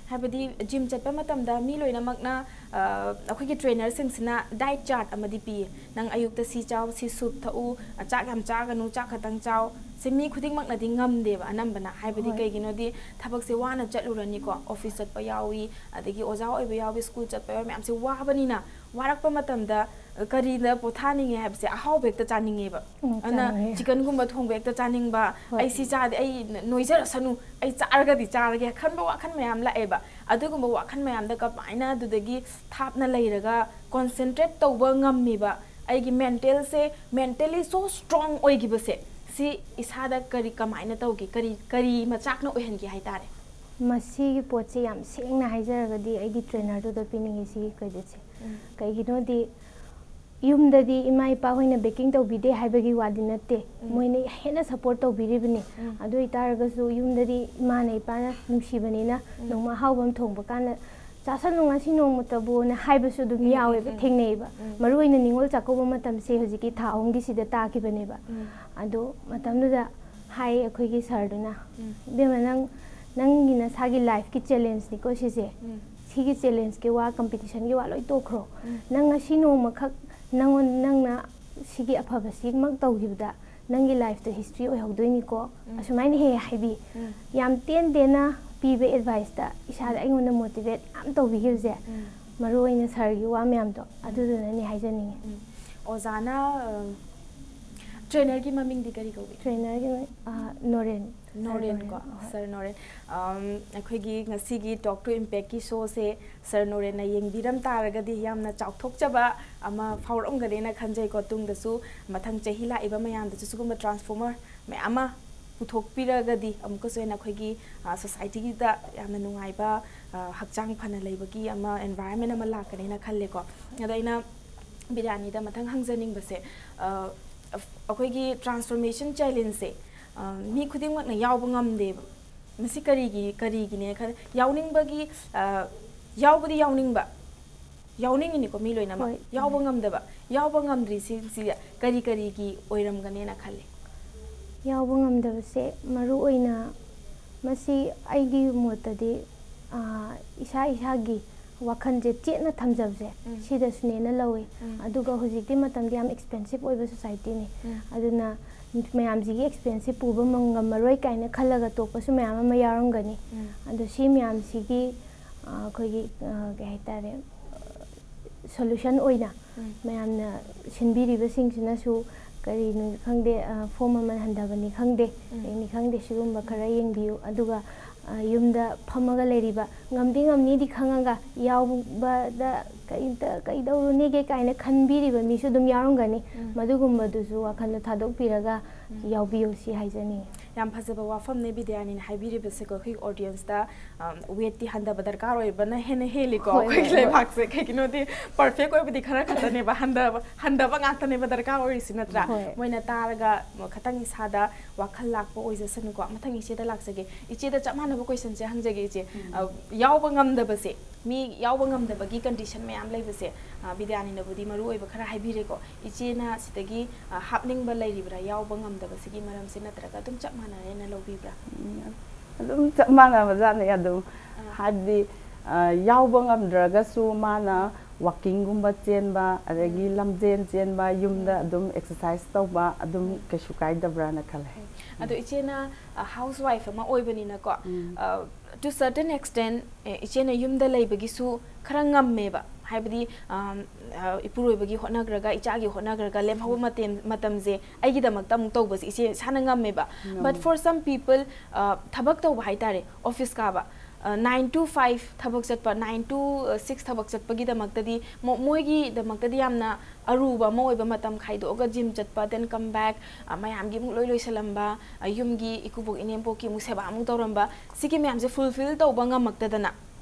ꯍꯥꯏꯕꯗꯤ ꯖꯤꯝ ꯆꯠꯄ ꯃꯇꯝꯗ ꯃꯤ ꯂꯣꯏꯅꯃꯛꯅ, ꯑ, ꯑꯩꯈꯣꯏꯒꯤ ꯇ꯭ꯔꯦꯅꯔꯁꯤꯡꯁꯤꯅ ꯗꯥꯏꯠ ꯆꯥꯔꯠ ꯑꯃꯗꯤ ꯄꯤꯌꯦ꯫ "ꯅꯪ ꯑꯌꯨꯛꯇ ꯁꯤ ꯆꯥꯎ, ꯁꯤ ꯁꯨꯞ ꯊꯛꯎ, ꯆꯥꯛ ꯌꯥꯝ ꯆꯥꯒꯅꯨ, ꯆꯥꯛ ꯈꯛꯇꯪ ꯆꯥꯎ"꯫ ꯁꯤ ꯃꯤ ꯈꯨꯗꯤꯡꯃꯛꯅꯗꯤ ꯉꯝꯗꯦꯕ ꯑꯅꯝꯕꯅ꯫ ꯍꯥꯏꯕꯗꯤ ꯍꯣꯏ꯫ ꯀꯩꯒꯤꯅꯣꯗꯤ ꯊꯕꯛꯁꯦ ꯋꯥꯅ ꯆꯠꯂꯨꯔꯅꯤꯀꯣ, ꯑꯣꯐꯤꯁ ꯆꯠꯄ ꯌꯥꯎꯏ, ꯑꯗꯒꯤ ꯑꯣꯖꯥ ꯑꯣꯏꯕ ꯌꯥꯎꯏ, ꯁ꯭ꯀꯨꯜ ꯆꯠꯄ ꯌꯥꯎꯏ, ꯃꯌꯥꯝꯁꯦ ꯋꯥꯕꯅꯤꯅ, ꯋꯥꯔꯛꯄ ꯃꯇꯝꯗ ꯀꯔꯤꯗ ꯄꯣꯊꯥꯅꯤꯡꯉꯦ ꯍꯥꯏꯕꯁꯦ ꯑꯍꯥꯎꯕ ꯍꯦꯛꯇ ꯆꯥꯅꯤꯡꯉꯦꯕ꯫ ꯎꯝ, ꯑꯗꯨꯅ ꯆꯥꯅꯤꯡꯉꯦ꯫ ꯆꯤꯀꯟꯒꯨꯝꯕ ꯊꯣꯡꯕ ꯍꯦꯛꯇ ꯆꯥꯅꯤꯡꯕ, ꯍꯣꯏ꯫ "ꯑꯩ ꯁꯤ ꯆꯥꯗꯤ ꯑꯩ ꯅꯣꯏꯖꯔꯁꯅꯨ, ꯑꯩ ꯆꯥꯔꯒꯗꯤ ꯆꯥꯔꯒꯦ" ꯈꯟꯕ ꯋꯥꯈꯜ ꯃꯌꯥꯝ ꯂꯥꯛꯑꯦꯕ꯫ ꯑꯗꯨꯒꯨꯝꯕ ꯋꯥꯈꯜ ꯃꯌꯥꯝꯗ ꯀꯃꯥꯏꯅ ꯑꯗꯨꯗꯒꯤ ꯊꯥꯞꯅ ꯂꯩꯔꯒ ꯀꯣꯟꯁꯦꯟꯇ꯭ꯔꯦꯠ ꯇꯧꯕ ꯉꯝꯃꯤꯕ, ꯑꯩꯒꯤ ꯃꯦꯟꯇꯦꯜꯁꯦ, mentally so strong ꯑꯣꯏꯈꯤꯕꯁꯦ, ꯁꯤ ꯏꯁꯥꯗ ꯀꯔꯤ, ꯀꯃꯥꯏꯅ ꯇꯧꯒꯦ? ꯀꯔꯤ, ꯀꯔꯤ ꯃꯆꯥꯛꯅ ꯑꯣꯏꯍꯟꯒꯦ ꯍꯥꯏꯇꯥꯔꯦ? ꯃꯁꯤꯒꯤ ꯄꯣꯠꯁꯦ ꯌꯥꯝ ꯁꯦꯡꯅ ꯍꯥꯏꯖꯔꯒꯗꯤ ꯑꯩꯒꯤ ꯇ꯭ꯔꯦꯅꯔꯗꯨꯗ ꯄꯤꯅꯤꯡꯉꯤ ꯁꯤꯒꯤ ꯀ꯭ꯔꯦꯗꯤꯠꯁꯦ꯫ ꯎꯝ꯫ ꯀꯩꯒꯤꯅꯣꯗꯤ ꯌꯨꯝꯗꯗꯤ ꯏꯃꯥ ꯏꯄꯥ ꯍꯣꯏꯅ ꯕꯦꯀꯤꯡ ꯇꯧꯕꯤꯗꯦ ꯍꯥꯏꯕꯒꯤ ꯋꯥꯗꯤ ꯅꯠꯇꯦ, ꯎꯝ꯫ ꯃꯣꯏꯅ ꯍꯦꯟꯅ ꯁꯞꯄꯣꯔꯠ ꯇꯧꯕꯤꯔꯤꯕꯅꯤ꯫ ꯎꯝ꯫ ꯑꯗꯨ ꯑꯣꯏꯇꯥꯔꯒꯁꯨ ꯌꯨꯝꯗꯗꯤ ꯏꯃꯥꯅ ꯏꯄꯥꯅ ꯅꯨꯡꯁꯤꯕꯅꯤꯅ ꯎꯝ꯫ ꯅꯣꯡꯃ ꯑꯍꯥꯎꯕ ꯑꯃ ꯊꯣꯡꯕ ꯀꯥꯟꯗ, "ꯆꯥꯁꯜꯂꯨ ꯉꯁꯤ ꯅꯣꯡꯃꯇꯕꯨꯅ" ꯍꯥꯏꯕꯁꯨ ꯑꯗꯨꯝ ꯎꯝ, ꯎꯝ, ꯌꯥꯎꯋꯦꯕ, ꯎꯝ꯫ ꯊꯦꯡꯅꯩꯌꯦꯕ꯫ ꯎꯝ꯫ ꯃꯔꯨ ꯑꯣꯏꯅ ꯅꯤꯉꯣꯜ ꯆꯥꯛꯀꯧꯕ ꯃꯇꯝꯁꯦ ꯍꯧꯖꯤꯛꯀꯤ ꯊꯥ ꯑꯍꯨꯝꯒꯤꯁꯤꯗ ꯇꯥꯈꯤꯕꯅꯦꯕ꯫ ꯎꯝ꯫ ꯑꯗꯣ ꯃꯇꯝꯗꯨꯗ ꯍꯥꯏ ꯑꯩꯈꯣꯏꯒꯤ ꯁꯥꯔꯗꯨꯅ, ꯎꯝ꯫ "ꯏꯕꯦꯝꯃ, ꯅꯪ, ꯅꯪꯒꯤ ꯅꯁꯥꯒꯤ ꯂꯥꯏꯐꯀꯤ ꯆꯦꯂꯦꯟꯖꯅꯤꯀꯣ ꯁꯤꯁꯦ꯫ ꯎꯝ꯫ ꯁꯤꯒꯤ ꯆꯦꯂꯦꯟꯖꯀꯤ ꯋꯥ, ꯀꯝꯄꯤꯇꯤꯁꯟꯒꯤ ꯋꯥ ꯂꯣꯏ ꯇꯣꯛꯈ꯭ꯔꯣ꯫ ꯎꯝ꯫ ꯅꯪ ꯉꯁꯤ ꯅꯣꯡꯃꯈꯛ ꯅꯪꯉꯣꯟ-, ꯅꯪꯅ ꯁꯤꯒꯤ ꯑꯐꯕꯁꯤꯃꯛ ꯇꯧꯈꯤꯕꯗ ꯅꯪꯒꯤ ꯂꯥꯏꯐꯇ ꯍꯤꯁꯇ꯭ꯔꯤ ꯑꯣꯏꯍꯧꯗꯣꯏꯅꯤꯀꯣ"꯫ ꯎꯝ꯫ ꯑꯁꯨꯃꯥꯏꯅ ꯍꯦꯛ ꯍꯦꯛ ꯍꯥꯏꯕꯤ꯫ ꯎꯝ꯫ ꯌꯥꯝ ꯇꯦꯟ ꯇꯦꯟꯅ ꯄꯤꯕ ꯑꯦꯗꯚꯥꯏꯁꯇ ꯏꯁꯥꯗ, ꯎꯝ꯫ ꯑꯩꯉꯣꯟꯗ ꯃꯣꯇꯤꯚꯦꯠ ꯌꯥꯝ ꯇꯧꯕꯤꯈꯤꯕꯁꯦ, ꯎꯝ꯫ ꯃꯔꯨ ꯑꯣꯏꯅ ꯁꯥꯔꯒꯤ ꯋꯥ ꯃꯌꯥꯝꯗꯣ, ꯎꯝ꯫ ꯑꯗꯨꯗꯨꯅꯅꯦ ꯍꯥꯏꯖꯅꯤꯡꯉꯤ꯫ ꯎꯝ꯫ ꯑꯣꯖꯥꯅ, ꯑ, ꯇ꯭ꯔꯦꯅꯔꯒꯤ ꯃꯃꯤꯡꯗꯤ ꯀꯔꯤ ꯀꯧꯏ? ꯇ꯭ꯔꯦꯅꯔꯒꯤ ꯃꯃꯤꯡ, ꯑ, ꯅꯣꯔꯦꯟ꯫ ꯅꯣꯔꯦꯟ ꯀꯣ? ꯍꯣꯏ꯫ ꯁꯥꯔ ꯅꯣꯔꯦꯟ꯫ ꯑꯝ, ꯑꯩꯈꯣꯏꯒꯤ ꯉꯁꯤꯒꯤ Talk to Impactꯀꯤ showꯁꯦ ꯁꯥꯔ ꯅꯣꯔꯦꯟꯅ ꯌꯦꯡꯕꯤꯔꯝ ꯇꯥꯔꯒꯗꯤ ꯌꯥꯝꯅ ꯆꯥꯎꯊꯣꯛꯆꯕ ꯑꯃ ꯐꯥꯎꯔꯛꯑꯝꯒꯅꯦꯅ ꯈꯟꯖꯩꯀꯣ꯫ ꯇꯨꯡꯗꯁꯨ, ꯃꯊꯪ ꯆꯍꯤ ꯂꯥꯛꯏꯕ ꯃꯌꯥꯝꯗꯁꯨ ꯁꯤꯒꯨꯝꯕ transformer ꯃꯌꯥꯝ ꯑꯃ ꯄꯨꯊꯣꯛꯄꯤꯔꯒꯗꯤ ꯑꯃꯨꯛꯀꯁꯨ ꯍꯦꯟꯅ ꯑꯩꯈꯣꯏꯒꯤ, ꯑ, societyꯒꯤꯗ ꯌꯥꯝꯅ ꯅꯨꯡꯉꯥꯏꯕ, ꯑ, ꯍꯛꯆꯥꯡ ꯐꯅ ꯂꯩꯕꯒꯤ ꯑꯃ environment ꯑꯃ ꯂꯥꯛꯀꯅꯦꯅ ꯈꯜꯂꯦꯀꯣ꯫ ꯑꯗꯣ ꯑꯩꯅ ꯕꯤꯔꯌꯥꯅꯤꯗ ꯃꯊꯪ ꯍꯪꯖꯅꯤꯡꯕꯁꯦ, ꯑ, ꯑꯩꯈꯣꯏꯒꯤ transformation challengeꯁꯦ, ꯑ, ꯃꯤ ꯈꯨꯗꯤꯡꯃꯛꯅ ꯌꯥꯎꯕ ꯉꯝꯗꯦꯕ꯫ ꯃꯁꯤ ꯀꯔꯤꯒꯤ, ꯀꯔꯤꯒꯤꯅꯦ ꯈꯜ-, ꯌꯥꯎꯅꯤꯡꯕꯒꯤ, ꯑ, ꯌꯥꯎꯕꯗꯤ ꯌꯥꯎꯅꯤꯡꯕ, ꯌꯥꯎꯅꯤꯡꯉꯤꯅꯤꯀꯣ ꯃꯤ ꯂꯣꯏꯅꯃꯛ꯫ ꯍꯣꯏ, ꯌꯥꯎꯕ ꯆꯨꯝꯃꯦ꯫ ꯉꯝꯗꯕ, ꯌꯥꯎꯕ ꯉꯝꯗ꯭ꯔꯤꯁꯤꯡꯁꯤ ꯀꯔꯤ ꯀꯔꯤꯒꯤ ꯑꯣꯏꯔꯝꯒꯅꯦꯅ ꯈꯜꯂꯤ? ꯌꯥꯎꯕ ꯉꯝꯗꯕꯁꯦ ꯃꯔꯨ ꯑꯣꯏꯅ, ꯃꯁꯤ ꯑꯩꯒꯤ ꯃꯣꯠꯇꯗꯤ ꯑꯥ, ꯏꯁꯥ ꯏꯁꯥꯒꯤ ꯋꯥꯈꯜꯁꯦ ꯆꯦꯠꯅ ꯊꯝꯖꯕꯁꯦ, ꯎꯝ꯫ ꯁꯤꯗꯁꯨꯅꯦꯅ ꯂꯧꯏ꯫ ꯎꯝ꯫ ꯑꯗꯨꯒ ꯍꯧꯖꯤꯛꯇꯤ ꯃꯇꯝꯗꯤ ꯌꯥꯝ expensive ꯑꯣꯏꯕ societyꯅꯤ꯫ ꯎꯝ꯫ ꯑꯗꯨꯅ ꯃꯌꯥꯝꯁꯤꯒꯤ expensive ꯄꯨꯕ ꯉꯝꯃꯔꯣꯏ ꯀꯥꯏꯅ ꯈꯜꯂꯒ ꯇꯣꯛꯄꯁꯨ ꯃꯌꯥꯝ ꯑꯃ ꯌꯥꯎꯔꯝꯒꯅꯤ꯫ ꯎꯝ꯫ ꯑꯗꯣ ꯁꯤ ꯃꯌꯥꯝꯁꯤꯒꯤ, ꯑꯥ, ꯑꯩꯈꯣꯏꯒꯤ, ꯑꯥ, ꯀꯩ ꯍꯥꯏꯇꯥꯔꯦ, solution ꯑꯣꯏꯅ ꯎꯝ꯫ ꯃꯌꯥꯝꯅ ꯁꯤꯟꯕꯤꯔꯤꯕꯁꯤꯡꯁꯤꯅꯁꯨ ꯀꯔꯤꯅꯣ ꯈꯪꯗꯦ, ꯑ, form ꯃꯃꯜ ꯍꯟꯊꯕꯅꯤ ꯈꯪꯗꯦ, ꯎꯝ꯫ ꯀꯩꯅꯤ ꯈꯪꯗꯦ, ꯁꯤꯒꯨꯝꯕ ꯈꯔ ꯌꯦꯡꯕꯤꯌꯨ꯫ ꯑꯗꯨꯒ, ꯑ, ꯌꯨꯝꯗ ꯐꯝꯃꯒ ꯂꯩꯔꯤꯕ, ꯉꯝꯗꯤ ꯉꯝꯅꯤꯗꯤ ꯈꯪꯉꯒ ꯌꯥꯎꯕꯗ ꯀꯩꯝꯇ ꯀꯩꯗꯧꯔꯨꯅꯤꯒꯦ ꯀꯥꯏꯅ ꯈꯟꯕꯤꯔꯤꯕ ꯃꯤꯁꯨ ꯑꯗꯨꯝ ꯌꯥꯎꯔꯝꯒꯅꯤ꯫ ꯎꯝ꯫ ꯃꯗꯨꯒꯨꯝꯕꯗꯨꯁꯨ ꯋꯥꯈꯜꯗ ꯊꯥꯗꯣꯛꯄꯤꯔꯒ ꯎꯝ꯫ ꯌꯥꯎꯕꯤꯌꯨ ꯁꯤ ꯍꯥꯏꯖꯅꯤꯡꯉꯤ꯫ ꯌꯥꯝ ꯐꯖꯕ ꯋꯥꯐꯝꯅꯦ ꯕꯤꯗ꯭ꯌꯥꯅꯤꯅ ꯍꯥꯏꯕꯤꯔꯤꯕꯁꯦꯀꯣ꯫ ꯑꯩꯈꯣꯏꯒꯤ audienceꯇ, ꯑꯝ, weightꯇꯤ ꯍꯟꯊꯕ ꯗꯔꯀꯥꯔ ꯑꯣꯏꯕꯅ ꯍꯦꯟꯅ ꯍꯦꯜꯂꯤꯀꯣ, ꯍꯣꯏ, ꯑꯩꯈꯣꯏꯒꯤ ꯍꯣꯏ, ꯍꯣꯏ꯫ ꯂꯩꯕꯥꯛꯁꯦ꯫ ꯀꯩꯒꯤꯅꯣꯗꯤ perfect ꯑꯣꯏꯕꯗꯤ ꯈꯔ ꯈꯛꯇꯅꯦꯕ, ꯍꯟꯊꯕ, ꯍꯟꯊꯕ ꯉꯥꯛꯇꯅꯦꯕ ꯗꯔꯀꯥꯔ ꯑꯣꯏꯔꯤꯁꯤ, ꯅꯠꯇ꯭ꯔꯥ? ꯍꯣꯏ꯫ ꯃꯣꯏꯅ ꯇꯥꯔꯒ ꯈꯇꯪ ꯏꯁꯥꯗ ꯋꯥꯈꯜ ꯂꯥꯛꯄ ꯑꯣꯏꯖꯁꯅꯨꯀꯣ꯫ ꯃꯊꯪ ꯏꯆꯦꯗ ꯂꯥꯛꯆꯒꯦ꯫ ꯏꯆꯦꯗ ꯆꯞ ꯃꯥꯟꯅꯕ questionꯁꯦ ꯍꯪꯖꯒꯦ, ꯏꯆꯦ꯫ ꯎꯝ꯫ ꯑ, ꯌꯥꯎꯕ ꯉꯝꯗꯕꯁꯦ, ꯃꯤ ꯌꯥꯎꯕ ꯉꯝꯗꯕꯒꯤ condition ꯃꯌꯥꯝ ꯂꯩꯕꯁꯦ, ꯑ, ꯕꯤꯗ꯭ꯌꯥꯅꯤꯅꯕꯨꯗꯤ ꯃꯔꯨ ꯑꯣꯏꯕ ꯈꯔ ꯍꯥꯏꯕꯤꯔꯦꯀꯣ꯫ ꯏꯆꯦꯅ ꯁꯤꯗꯒꯤ, ꯑ, ꯍꯥꯞꯅꯤꯡꯕ ꯂꯩꯔꯤꯕ꯭ꯔꯥ, ꯌꯥꯎꯕ ꯉꯝꯗꯕꯁꯤꯒꯤ ꯃꯔꯝꯁꯦ, ꯅꯠꯇ꯭ꯔꯒ ꯑꯗꯨꯝ ꯆꯞ ꯃꯥꯟꯅꯔꯦꯅ ꯂꯧꯕꯤꯕ꯭ꯔꯥ? ꯎꯝ, ꯑꯗꯨꯝ ꯆꯞ ꯃꯥꯟꯅꯕꯖꯥꯠꯅꯤ꯫ ꯑꯗꯨꯝ ꯑꯥ꯫ ꯍꯥꯏꯕꯗꯤ, ꯑ, ꯌꯥꯎꯕ ꯉꯝꯗ꯭ꯔꯒꯁꯨ ꯃꯥꯅ walkingꯒꯨꯝꯕ ꯆꯦꯟꯕ, ꯑꯗꯒꯤ ꯎꯝ꯫ ꯂꯝꯖꯦꯟ ꯆꯦꯟꯕ, ꯌꯨꯝꯗ ꯎꯝ꯫ ꯑꯗꯨꯝ exercise ꯇꯧꯕ ꯑꯗꯨꯝ ꯎꯝ꯫ ꯀꯩꯁꯨ ꯀꯥꯏꯗꯕ꯭ꯔꯥꯅ ꯈꯜꯂꯦ꯫ ꯑꯗꯣ ꯏꯆꯦꯅ, ꯑ, housewife ꯑꯃ ꯑꯣꯏꯕꯅꯤꯅꯀꯣ, ꯎꯝ꯫ ꯑ, to certain extent, ꯑꯦ, ꯏꯆꯦꯅ ꯌꯨꯝꯗ ꯂꯩꯕꯒꯤꯁꯨ ꯈꯔ ꯉꯝꯃꯦꯕ꯫ ꯍꯥꯏꯕꯗꯤ, ꯑꯝ, ꯑ, ꯏꯄꯨꯔꯣꯏꯕꯒꯤ ꯍꯣꯠꯅꯈ꯭ꯔꯒ, ꯏꯆꯥꯒꯤ ꯍꯣꯠꯅꯈ꯭ꯔꯒ, ꯂꯦꯝꯍꯧꯕ ꯃꯇꯦꯝ-, ꯃꯇꯝꯁꯦ ꯑꯩꯒꯤꯗꯃꯛꯇ ꯑꯃꯨꯛ ꯇꯧꯕꯁꯦ ꯏꯆꯦ ꯏꯁꯥꯅ ꯉꯝꯃꯦꯕ꯫ ꯉꯝꯃꯦ꯫ But for some people, ꯑ, ꯊꯕꯛ ꯇꯧꯕ ꯍꯥꯏꯇꯥꯔꯦ, office ꯀꯥꯕ, ꯑ, nine to five ꯊꯕꯛ ꯆꯠꯄ, nine to six ꯊꯕꯛ ꯆꯠꯄꯒꯤꯗꯃꯛꯇꯗꯤ, ꯃꯣ-, ꯃꯣꯏꯒꯤꯗꯃꯛꯇꯗꯤ ꯌꯥꯝꯅ ꯑꯔꯨꯕ ꯑꯃ ꯑꯣꯏꯕ, ꯃꯇꯝ ꯈꯥꯏꯗꯣꯛꯑꯒ gym ꯆꯠꯄ, then come back, ꯑ, ꯃꯌꯥꯝꯒꯤ ꯑꯃꯨꯛ ꯂꯣꯏ ꯂꯣꯏꯁꯤꯜꯂꯝꯕ, ꯑ, ꯌꯨꯝꯒꯤ ꯏꯀꯨꯕꯣꯛ ꯏꯅꯦꯝꯄꯣꯛꯀꯤ ꯑꯃꯨꯛ ꯁꯦꯕꯥ ꯑꯃꯨꯛ ꯇꯧꯔꯝꯕ, ꯁꯤꯒꯤ ꯃꯌꯥꯝꯁꯦ fulfill ꯇꯧꯕ ꯉꯝꯃꯛꯇꯗꯅ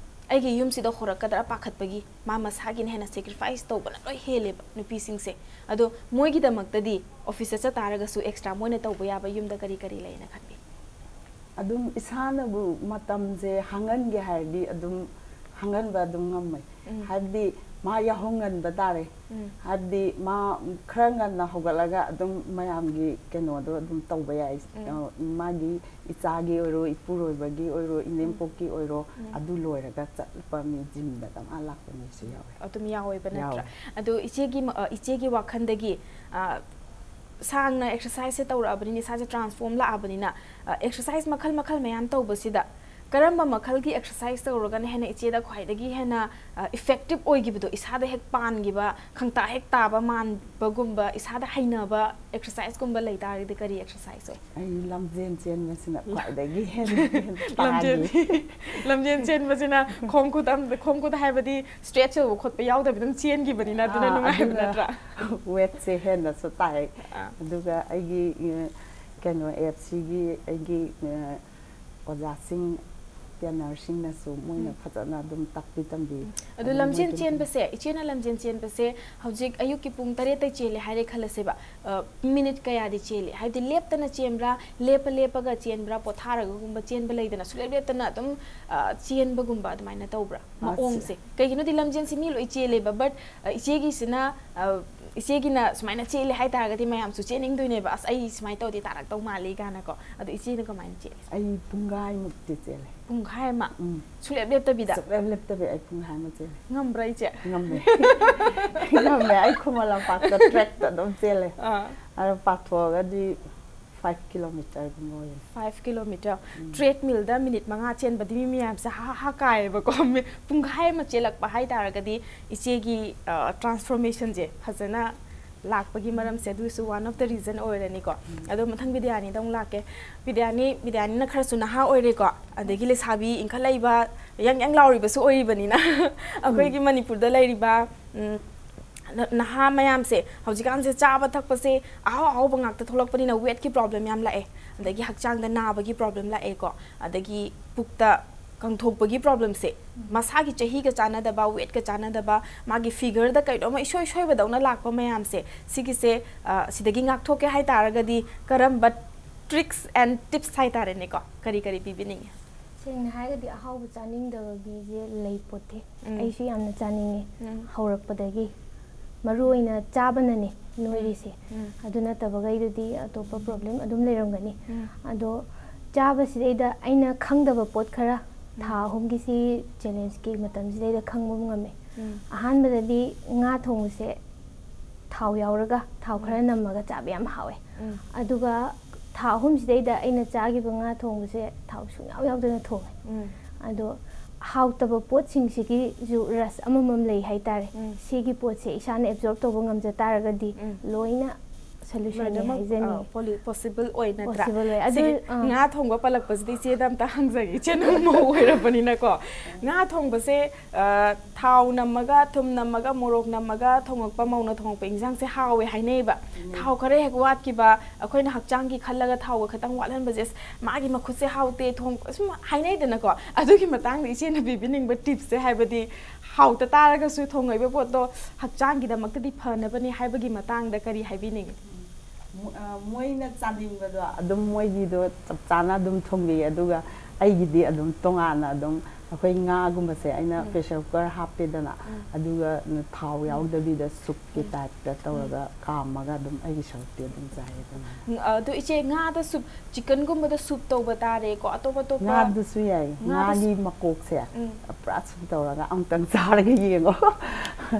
ꯑꯩꯒꯤ ꯌꯨꯝꯁꯤꯗ ꯍꯣꯔꯛꯀꯗ꯭ꯔꯥ ꯄꯥꯈꯠꯄꯒꯤ ꯃꯥ ꯃꯁꯥꯒꯤꯅ ꯍꯦꯟꯅ sacrifice ꯇꯧꯕꯅ ꯂꯣꯏ ꯍꯦꯜꯂꯦꯕ ꯅꯨꯄꯤꯁꯤꯡꯁꯦ꯫ ꯑꯗꯣ ꯃꯣꯏꯒꯤꯗꯃꯛꯇꯗꯤ officeꯇ ꯆꯠ ꯇꯥꯔꯒꯁꯨ extra ꯃꯣꯏꯅ ꯇꯧꯕ ꯌꯥꯕ ꯌꯨꯝꯗ ꯀꯔꯤ ꯀꯔꯤ ꯂꯩꯅ ꯈꯟꯕꯤ? ꯑꯗꯨꯝ ꯏꯁꯥꯅꯕꯨ ꯃꯇꯝꯁꯦ ꯍꯥꯡꯍꯟꯒꯦ ꯍꯥꯏꯔꯗꯤ ꯑꯗꯨꯝ ꯈꯪꯍꯟꯕ ꯑꯗꯨꯝ ꯉꯝꯃꯦ꯫ ꯎꯝ. ꯍꯥꯏꯕꯗꯤ ꯃꯥ ꯌꯥꯍꯧ ꯉꯟꯕ ꯇꯥꯔꯦ꯫ ꯎꯝ. ꯍꯥꯏꯕꯗꯤ ꯃꯥ ꯈꯔ ꯉꯟꯅ ꯍꯧꯒꯠꯂꯒ ꯑꯗꯨꯝ ꯃꯌꯥꯝꯒꯤ ꯀꯩꯅꯣꯗꯣ ꯑꯗꯨꯝ ꯇꯧꯕ ꯌꯥꯏ꯫ ꯎꯝ. ꯑ, ꯃꯥꯒꯤ ꯏꯆꯥꯒꯤ ꯑꯣꯏꯔꯣ, ꯏꯄꯨꯔꯣꯏꯕꯒꯤ ꯑꯣꯏꯔꯣ, ꯏꯅꯦꯝꯄꯣꯛꯀꯤ ꯑꯣꯏꯔꯣ, ꯎꯝ. ꯑꯗꯨ ꯂꯣꯏꯔꯒ ꯆꯠꯄ ꯃꯤ ꯖꯤꯝꯗ ꯑꯗꯨꯝ ꯑꯥ ꯂꯥꯛꯄ ꯃꯤꯁꯨ ꯌꯥꯎꯋꯦ꯫ ꯑꯗꯨꯝ ꯌꯥꯎꯋꯦꯕ ꯅꯠꯇ꯭ꯔꯥ? ꯌꯥꯎꯋꯦ꯫ ꯑꯗꯣ ꯏꯆꯦꯒꯤ ꯃ-, ꯑ, ꯏꯆꯦꯒꯤ ꯋꯥꯈꯜꯗꯒꯤ, ꯑ, ꯁꯥꯡꯅ ꯑꯦꯛꯁꯔꯁꯥꯏꯖꯁꯦ ꯇꯧꯔꯛꯑꯕꯅꯤꯅ, ꯏꯁꯥꯁꯦ ꯇ꯭ꯔꯥꯟꯁꯐꯣꯔꯝ ꯂꯥꯛꯑꯕꯅꯤꯅ, ꯑ, ꯑꯦꯛꯁꯔꯁꯥꯏꯖ ꯃꯈꯜ ꯃꯈꯜ ꯃꯌꯥꯝ ꯇꯧꯕꯁꯤꯗ ꯀꯔꯝꯕ ꯃꯈꯜꯒꯤ ꯑꯦꯛꯁꯔꯁꯥꯏꯖ ꯇꯧꯔꯒꯅ ꯍꯦꯟꯅ ꯏꯆꯦꯗ ꯈ꯭ꯋꯥꯏꯗꯒꯤ ꯍꯦꯟꯅ, ꯑ, ꯏꯐꯦꯛꯇꯤꯞ ꯑꯣꯏꯈꯤꯕꯗꯣ, ꯏꯁꯥꯗ ꯍꯦꯛ ꯄꯥꯟꯈꯤꯕ, ꯈꯪꯇꯥ ꯍꯦꯛ ꯇꯥꯕ ꯃꯥꯟꯕꯒꯨꯝꯕ, ꯏꯁꯥꯗ ꯍꯩꯅꯕ ꯑꯦꯛꯁꯔꯁꯥꯏꯖꯀꯨꯝꯕ ꯂꯩ ꯇꯥꯔꯒꯗꯤ ꯀꯔꯤ ꯑꯦꯛꯁꯔꯁꯥꯏꯖ ꯑꯣꯏ? ꯑꯩ ꯂꯝꯖꯦꯟ ꯆꯦꯟꯕꯁꯤꯅ ꯈ꯭ꯋꯥꯏꯗꯒꯤ ꯍꯦꯟꯅ ꯂꯝꯖꯦꯟ ꯄꯥꯝꯃꯤ꯫ ꯂꯝꯖꯦꯟ ꯆꯦꯟꯕꯁꯤꯅ ꯈꯣꯡ ꯈꯨꯠ ꯑꯝ-, ꯈꯣꯡ ꯈꯨꯠ ꯍꯥꯏꯕꯗꯤ ꯁ꯭ꯇ꯭ꯔꯦꯠꯆ ꯇꯧꯕ ꯈꯣꯠꯄ ꯌꯥꯎꯗꯕꯤ ꯑꯗꯨꯝ ꯆꯦꯟꯈꯤꯕꯅꯤꯅ ꯑꯗꯨꯅ ꯑꯥ, ꯅꯨꯡꯉꯥꯏꯕ ꯑꯗꯨꯅ ꯅꯠꯇ꯭ꯔꯥ? ꯋꯦꯠꯁꯦ ꯍꯦꯟꯅꯁꯨ ꯇꯥꯏ꯫ ꯑꯥ. ꯑꯗꯨꯒ ꯑꯩꯒꯤ, ꯑ, ꯀꯩꯅꯣ, ꯑꯦꯞꯁꯤꯒꯤ ꯑꯩꯒꯤ, ꯑ, ꯑꯣꯖꯥꯁꯤꯡ, ꯇ꯭ꯔꯦꯅꯔꯁꯤꯡꯅꯁꯨ ꯃꯣꯏꯅ ꯎꯝ. ꯐꯖꯅ ꯑꯗꯨꯝ ꯇꯥꯛꯄꯤ ꯇꯝꯕꯤ꯫ ꯑꯗꯣ ꯑꯗꯨꯝ ꯂꯝꯖꯦꯟ ꯃꯣꯏꯗꯨꯅ ꯆꯦꯟꯕꯁꯦ, ꯏꯆꯦꯅ ꯂꯝꯖꯦꯟ ꯆꯦꯟꯕꯁꯦ ꯍꯧꯖꯤꯛ ꯑꯌꯨꯛꯀꯤ ꯄꯨꯡ ꯇꯔꯦꯠꯇ ꯆꯦꯜꯂꯦ ꯍꯥꯏꯔꯦ ꯈꯜꯂꯁꯦꯕ, ꯑ, ꯃꯤꯅꯤꯠ ꯀꯌꯥꯗꯤ ꯆꯦꯜꯂꯤ? ꯍꯥꯏꯕꯗꯤ ꯂꯦꯞꯇꯅ ꯆꯦꯟꯕ꯭ꯔꯥ, ꯂꯦꯞꯄ ꯂꯦꯞꯄꯒ ꯆꯦꯟꯕ꯭ꯔꯥ, ꯄꯣꯊꯥꯔꯒꯒꯨꯝꯕ ꯆꯦꯟꯕ ꯂꯩꯗꯅ, ꯁꯨꯡꯂꯦꯞ ꯂꯦꯞꯇꯅ ꯑꯗꯨꯝ, ꯑ, ꯆꯦꯟꯕꯒꯨꯝꯕ ꯑꯗꯨꯃꯥꯏꯅ ꯇꯧꯕ꯭ꯔꯥ? ꯑ, ꯃꯑꯣꯡꯁꯦ? ꯀꯩꯒꯤꯅꯣꯗꯤ ꯂꯝꯖꯦꯟꯁꯤ ꯃꯤ ꯂꯣꯏ ꯆꯦꯜꯂꯦꯕ, but, ꯑ, ꯏꯆꯦꯒꯤꯁꯤꯅ, ꯑ, ꯏꯆꯦꯒꯤꯅ ꯁꯨꯃꯥꯏꯅ ꯆꯦꯜꯂꯦ ꯍꯥꯏꯇꯥꯔꯒꯗꯤ ꯃꯌꯥꯝꯁꯨ ꯆꯦꯟꯅꯤꯡꯗꯣꯏꯅꯦꯕ, "ꯑꯁ, ꯑꯩ ꯁꯨꯃꯥꯏꯅ ꯇꯧꯔꯗꯤ ꯇꯥꯔꯛꯇꯧ ꯃꯥꯜꯂꯤ" ꯀꯥꯏꯅꯀꯣ꯫ ꯑꯗꯣ ꯏꯆꯦꯅ ꯀꯃꯥꯏꯅ ꯆꯦꯜꯂꯤ? ꯑꯩ ꯄꯨꯡꯈꯥꯏꯃꯨꯛꯇꯤ ꯆꯦꯜꯂꯦ꯫ ꯄꯨꯡꯈꯥꯏ ꯑꯃ? ꯎꯝ. ꯁꯨꯡꯂꯦꯞ ꯂꯦꯞꯇꯕꯤꯗ? ꯁꯨꯡꯂꯦꯞ ꯂꯦꯞꯇꯕꯤ ꯑꯩ ꯄꯨꯡꯈꯥꯏ ꯑꯃ ꯆꯦꯜꯂꯦ꯫ ꯉꯝꯕ꯭ꯔꯥ ꯏꯆꯦ? ꯉꯝꯃꯦ꯫ ꯉꯝꯃꯦ꯫ ꯑꯩ ꯈꯨꯃꯟ ꯂꯝꯄꯥꯛꯇ ꯇ꯭ꯔꯦꯛꯇ ꯑꯗꯨꯝ ꯆꯦꯜꯂꯦ꯫ ꯑꯥ. ꯑꯗꯣ ꯄꯥꯊꯣꯛꯑꯒꯗꯤ ꯐꯥꯏꯚ ꯀꯤꯂꯣꯃꯤꯇꯔꯒꯨꯝꯕ ꯑꯣꯏꯌꯦ꯫ Five kilometre. ꯎꯝ. ꯇ꯭ꯔꯦꯗꯃꯤꯜꯗ ꯃꯤꯅꯤꯠ ꯃꯉꯥ ꯆꯦꯟꯕꯗꯤ ꯃꯤ ꯃꯌꯥꯝꯁꯦ ꯍꯥ ꯍꯥ ꯀꯥꯏꯌꯦꯕꯀꯣ꯫ ꯃꯤ-, ꯄꯨꯡꯈꯥꯏ ꯑꯃ ꯆꯦꯜꯂꯛꯄ ꯍꯥꯏꯇꯥꯔꯒꯗꯤ ꯏꯆꯦꯒꯤ, ꯑ, ꯇ꯭ꯔꯥꯟꯁꯐꯣꯔꯃꯦꯁꯟꯁꯦ ꯐꯖꯅ ꯂꯥꯛꯄꯒꯤ ꯃꯔꯝꯁꯦ ꯑꯗꯨꯁꯨ one of the reason ꯑꯣꯏꯔꯅꯤꯀꯣ꯫ ꯎꯝ. ꯑꯗꯣ ꯃꯊꯪ ꯕꯤꯗ꯭ꯌꯥꯅꯤꯗ ꯑꯃꯨꯛ ꯂꯥꯛꯀꯦ꯫ ꯕꯤꯗ꯭ꯌꯥꯅꯤ, ꯕꯤꯗ꯭ꯌꯥꯅꯤꯅ ꯈꯔꯁꯨ ꯅꯍꯥ ꯑꯣꯏꯔꯦꯀꯣ, ꯑꯗꯒꯤ ꯂꯩꯁꯥꯕꯤ ꯏꯟꯈꯠꯂꯛꯏꯕ ꯌꯪ ꯌꯪ ꯂꯥꯎꯔꯤꯕꯁꯨ ꯑꯣꯏꯔꯤꯕꯅꯤꯅ ꯑꯩꯈꯣꯏꯒꯤ ꯃꯅꯤꯄꯨꯔꯗ ꯂꯩꯔꯤꯕ, ꯎꯝ, ꯅ-, ꯅꯍꯥ ꯃꯌꯥꯝꯁꯦ ꯍꯧꯖꯤꯛꯀꯥꯟꯁꯦ ꯆꯥꯕ ꯊꯛꯄꯁꯦ ꯑꯍꯥꯎ ꯑꯍꯥꯎꯕ ꯉꯥꯛꯇ ꯊꯣꯛꯂꯛꯄꯅꯤꯅ ꯋꯦꯠꯀꯤ ꯄ꯭ꯔꯣꯕ꯭ꯂꯦꯝ ꯌꯥꯝ ꯂꯥꯛꯑꯦ, ꯑꯗꯒꯤ ꯍꯛꯆꯥꯡꯗ ꯅꯥꯕꯒꯤ ꯄ꯭ꯔꯣꯕ꯭ꯂꯦꯝ ꯂꯥꯛꯑꯦꯀꯣ, ꯑꯗꯒꯤ ꯄꯨꯛꯇ ꯀꯪꯊꯣꯛꯄꯒꯤ ꯄ꯭ꯔꯣꯕ꯭ꯂꯦꯝꯁꯦ, ꯃꯁꯥꯒꯤ ꯆꯍꯤꯒ ꯆꯥꯟꯅꯗꯕ, ꯋꯦꯠꯀ ꯆꯥꯟꯅꯗꯕ, ꯃꯥꯒꯤ ꯐꯤꯒꯔꯗ ꯀꯩꯅꯣꯝꯃ ꯏꯁꯣꯏ ꯁꯣꯏꯕꯗꯧꯅ ꯂꯥꯛꯄ ꯃꯌꯥꯝꯁꯦ, ꯁꯤꯒꯤꯁꯦ, ꯑ, ꯁꯤꯗꯒꯤ ꯉꯥꯛꯊꯣꯛꯀꯦ ꯍꯥꯏꯇꯥꯔꯒꯗꯤ ꯀꯔꯝꯕ tricks and tips ꯍꯥꯏꯇꯥꯔꯦꯅꯦꯀꯣ, ꯀꯔꯤ ꯀꯔꯤ ꯄꯤꯕꯤꯅꯤꯡꯉꯤ? ꯁꯦꯡꯅ ꯍꯥꯏꯔꯒꯗꯤ ꯑꯍꯥꯎꯕ ꯆꯥꯅꯤꯡꯗꯕ ꯃꯤꯁꯦ ꯂꯩ ꯄꯣꯠꯇꯦ꯫ ꯎꯝ꯫ ꯑꯩꯁꯨ ꯌꯥꯝꯅ ꯆꯥꯅꯤꯡꯉꯤ꯫ ꯎꯝ꯫ ꯍꯧꯔꯛꯄꯗꯒꯤ ꯃꯔꯨ ꯑꯣꯏꯅ ꯆꯥꯕꯅꯅꯦ ꯅꯣꯏꯔꯤꯁꯦ꯫ ꯎꯝ꯫ ꯑꯗꯨ ꯅꯠꯇꯕꯈꯩꯗꯨꯗꯤ ꯑꯇꯣꯞꯄ ꯄ꯭ꯔꯣꯕ꯭ꯂꯦꯝ ꯑꯗꯨꯝ ꯂꯩꯔꯝꯒꯅꯤ꯫ ꯎꯝ꯫ ꯑꯗꯣ ꯆꯥꯕꯁꯤꯗꯩꯗ ꯑꯩꯅ ꯈꯪꯗꯕ ꯄꯣꯠ ꯈꯔ ꯊꯥ ꯑꯍꯨꯝꯒꯤ ꯁꯤ ꯆꯦꯂꯦꯟꯖꯀꯤ ꯃꯇꯝꯁꯤꯗꯩꯗ ꯈꯪꯕ ꯉꯝꯃꯦ꯫ ꯎꯝ꯫ ꯑꯍꯥꯟꯕꯗꯗꯤ ꯉꯥ ꯊꯣꯡꯕꯁꯦ ꯊꯥꯎ ꯌꯥꯎꯔꯒ ꯊꯥꯎ ꯈꯔ ꯅꯝꯃꯒ ꯆꯥꯕ ꯌꯥꯝ ꯍꯥꯎꯋꯦ꯫ ꯎꯝ꯫ ꯑꯗꯨꯒ ꯊꯥ ꯑꯍꯨꯝꯁꯤꯗꯩꯗ ꯑꯩꯅ ꯆꯥꯈꯤꯕ ꯉꯥ ꯊꯣꯡꯕꯁꯦ ꯊꯥꯎ ꯁꯨꯡꯌꯥꯎ ꯌꯥꯎꯗꯅ ꯊꯣꯡꯉꯦ꯫ ꯎꯝ꯫ ꯑꯗꯣ ꯍꯥꯎꯇꯕ ꯄꯣꯠꯁꯤꯡꯁꯤꯒꯤꯁꯨ ꯔꯁ ꯑꯃꯃꯝ ꯂꯩ ꯍꯥꯏꯇꯥꯔꯦ꯫ ꯎꯝ꯫ ꯁꯤꯒꯤ ꯄꯣꯠꯁꯦ ꯏꯁꯥꯅ ꯑꯦꯕꯖꯣꯔꯕ ꯇꯧꯕ ꯉꯝꯖ ꯇꯥꯔꯒꯗꯤ ꯎꯝ꯫ ꯂꯣꯏꯅ ꯁꯣꯂꯨꯁꯟꯅꯤ ꯂꯣꯏꯅꯃꯛ ꯍꯥꯏꯖꯅꯤꯡꯉꯤ꯫ ꯄꯣꯁꯤꯕꯜ ꯑꯣꯏ ꯅꯠꯇ꯭ꯔꯥ? Possible ꯑꯣꯏ꯫ ꯑꯗꯨ, ꯁꯤꯒꯤ ꯑꯥ꯫ ꯉꯥ ꯊꯣꯡꯕ ꯄꯜꯂꯛꯄꯁꯤꯗ ꯏꯆꯦꯗ ꯑꯝꯇ ꯍꯪꯖꯒꯦ꯫ ꯏꯆꯦꯅ ꯃꯧ ꯑꯣꯏꯔꯕꯅꯤꯅꯀꯣ, ꯉꯥ ꯊꯣꯡꯕꯁꯦ, ꯑ, ꯊꯥꯎ ꯅꯝꯃꯒ, ꯊꯨꯝ ꯅꯝꯃꯒ, ꯃꯣꯔꯣꯛ ꯅꯝꯃꯒ ꯊꯣꯡꯉꯛꯄ, ꯃꯧꯅ ꯊꯣꯡꯉꯛꯄ ꯏꯟꯖꯥꯡꯁꯦ ꯍꯥꯎꯋꯦ ꯍꯥꯏꯅꯩꯕ꯫ ꯊꯥꯎ ꯈꯔ ꯍꯦꯛ ꯋꯥꯠꯈꯤꯕ, ꯑꯩꯈꯣꯏꯅ ꯍꯛꯆꯥꯡꯒꯤ ꯈꯜꯂꯒ ꯊꯥꯎꯒ ꯈꯤꯇꯪ ꯋꯥꯠꯍꯟꯕꯁꯦ, "ꯑꯁ, ꯃꯥꯒꯤ ꯃꯈꯨꯠꯁꯦ ꯍꯥꯎꯇꯦ ꯊꯣꯡ-," ꯁꯨꯝ ꯍꯥꯏꯅꯩꯗꯅꯀꯣ꯫ ꯑꯗꯨꯒꯤ ꯃꯇꯥꯡꯗ ꯏꯆꯦꯅ ꯄꯤꯕꯤꯅꯤꯡꯕ ꯇꯤꯞꯁꯁꯦ, ꯍꯥꯏꯕꯗꯤ ꯍꯥꯎꯇ ꯇꯥꯔꯒꯁꯨ ꯊꯣꯡꯉꯛꯏꯕ ꯄꯣꯠꯇꯣ ꯍꯛꯆꯥꯡꯒꯤꯗꯃꯛꯇꯗꯤ ꯐꯅꯕꯅꯤ ꯍꯥꯏꯕꯒꯤ ꯃꯇꯥꯡꯗ ꯀꯔꯤ ꯍꯥꯏꯕꯤꯅꯤꯡꯉꯤ? ꯃꯣ-, ꯑ, ꯃꯣꯏꯅ ꯆꯥꯅꯤꯡꯕꯗꯣ ꯑꯗꯨꯝ ꯃꯣꯏꯒꯤꯗꯣ ꯆꯞ ꯆꯥꯅ ꯑꯗꯨꯝ ꯊꯣꯡꯕꯤꯌꯦ꯫ ꯑꯗꯨꯒ ꯑꯩꯒꯤꯗꯤ ꯑꯗꯨꯝ ꯇꯣꯉꯥꯟꯅ ꯑꯗꯨꯝ ꯑꯩꯈꯣꯏ ꯉꯥꯒꯨꯝꯕꯁꯦ ꯑꯩꯅ ꯎꯝ꯫ ꯄ꯭ꯔꯦꯁꯔ ꯀꯨꯀꯔ ꯍꯥꯞꯄꯦꯗꯅ, ꯎꯝ꯫ ꯑꯗꯨꯒ ꯊꯥꯎ ꯎꯝ꯫ ꯌꯥꯎꯗꯕꯤꯗ ꯁꯨꯞꯀꯤ ꯎꯝ꯫ ꯇꯥꯏꯞꯇ ꯇꯧꯔꯒ ꯀꯥꯝꯃꯒ ꯑꯗꯨꯝ ꯑꯩꯒꯤ ꯁꯔꯨꯛꯇꯤ ꯑꯗꯨꯝ ꯆꯥꯏꯌꯦ ꯑꯗꯨꯃꯥꯏꯅ꯫ ꯎꯝ, ꯑꯗꯨ ꯏꯆꯦ, ꯉꯥꯗ ꯁꯨꯞ, ꯆꯤꯛꯀꯟꯒꯨꯝꯕꯗ ꯁꯨꯞ ꯇꯧꯕ ꯇꯥꯔꯦꯀꯣ, ꯑꯇꯣꯞ ꯑꯇꯣꯞꯄ ꯉꯥꯗꯨꯁꯨ ꯌꯥꯏ꯫ ꯉꯥꯗ ꯉꯥꯒꯤ ꯁꯨꯞ-, ꯃꯀꯣꯛꯁꯦ ꯎꯝ꯫ ꯄꯨꯔꯥ ꯁꯨꯞ ꯇꯧꯔꯒ ꯑꯃꯨꯛꯇꯪ ꯆꯥꯔꯒ ꯌꯦꯡꯉꯣ꯫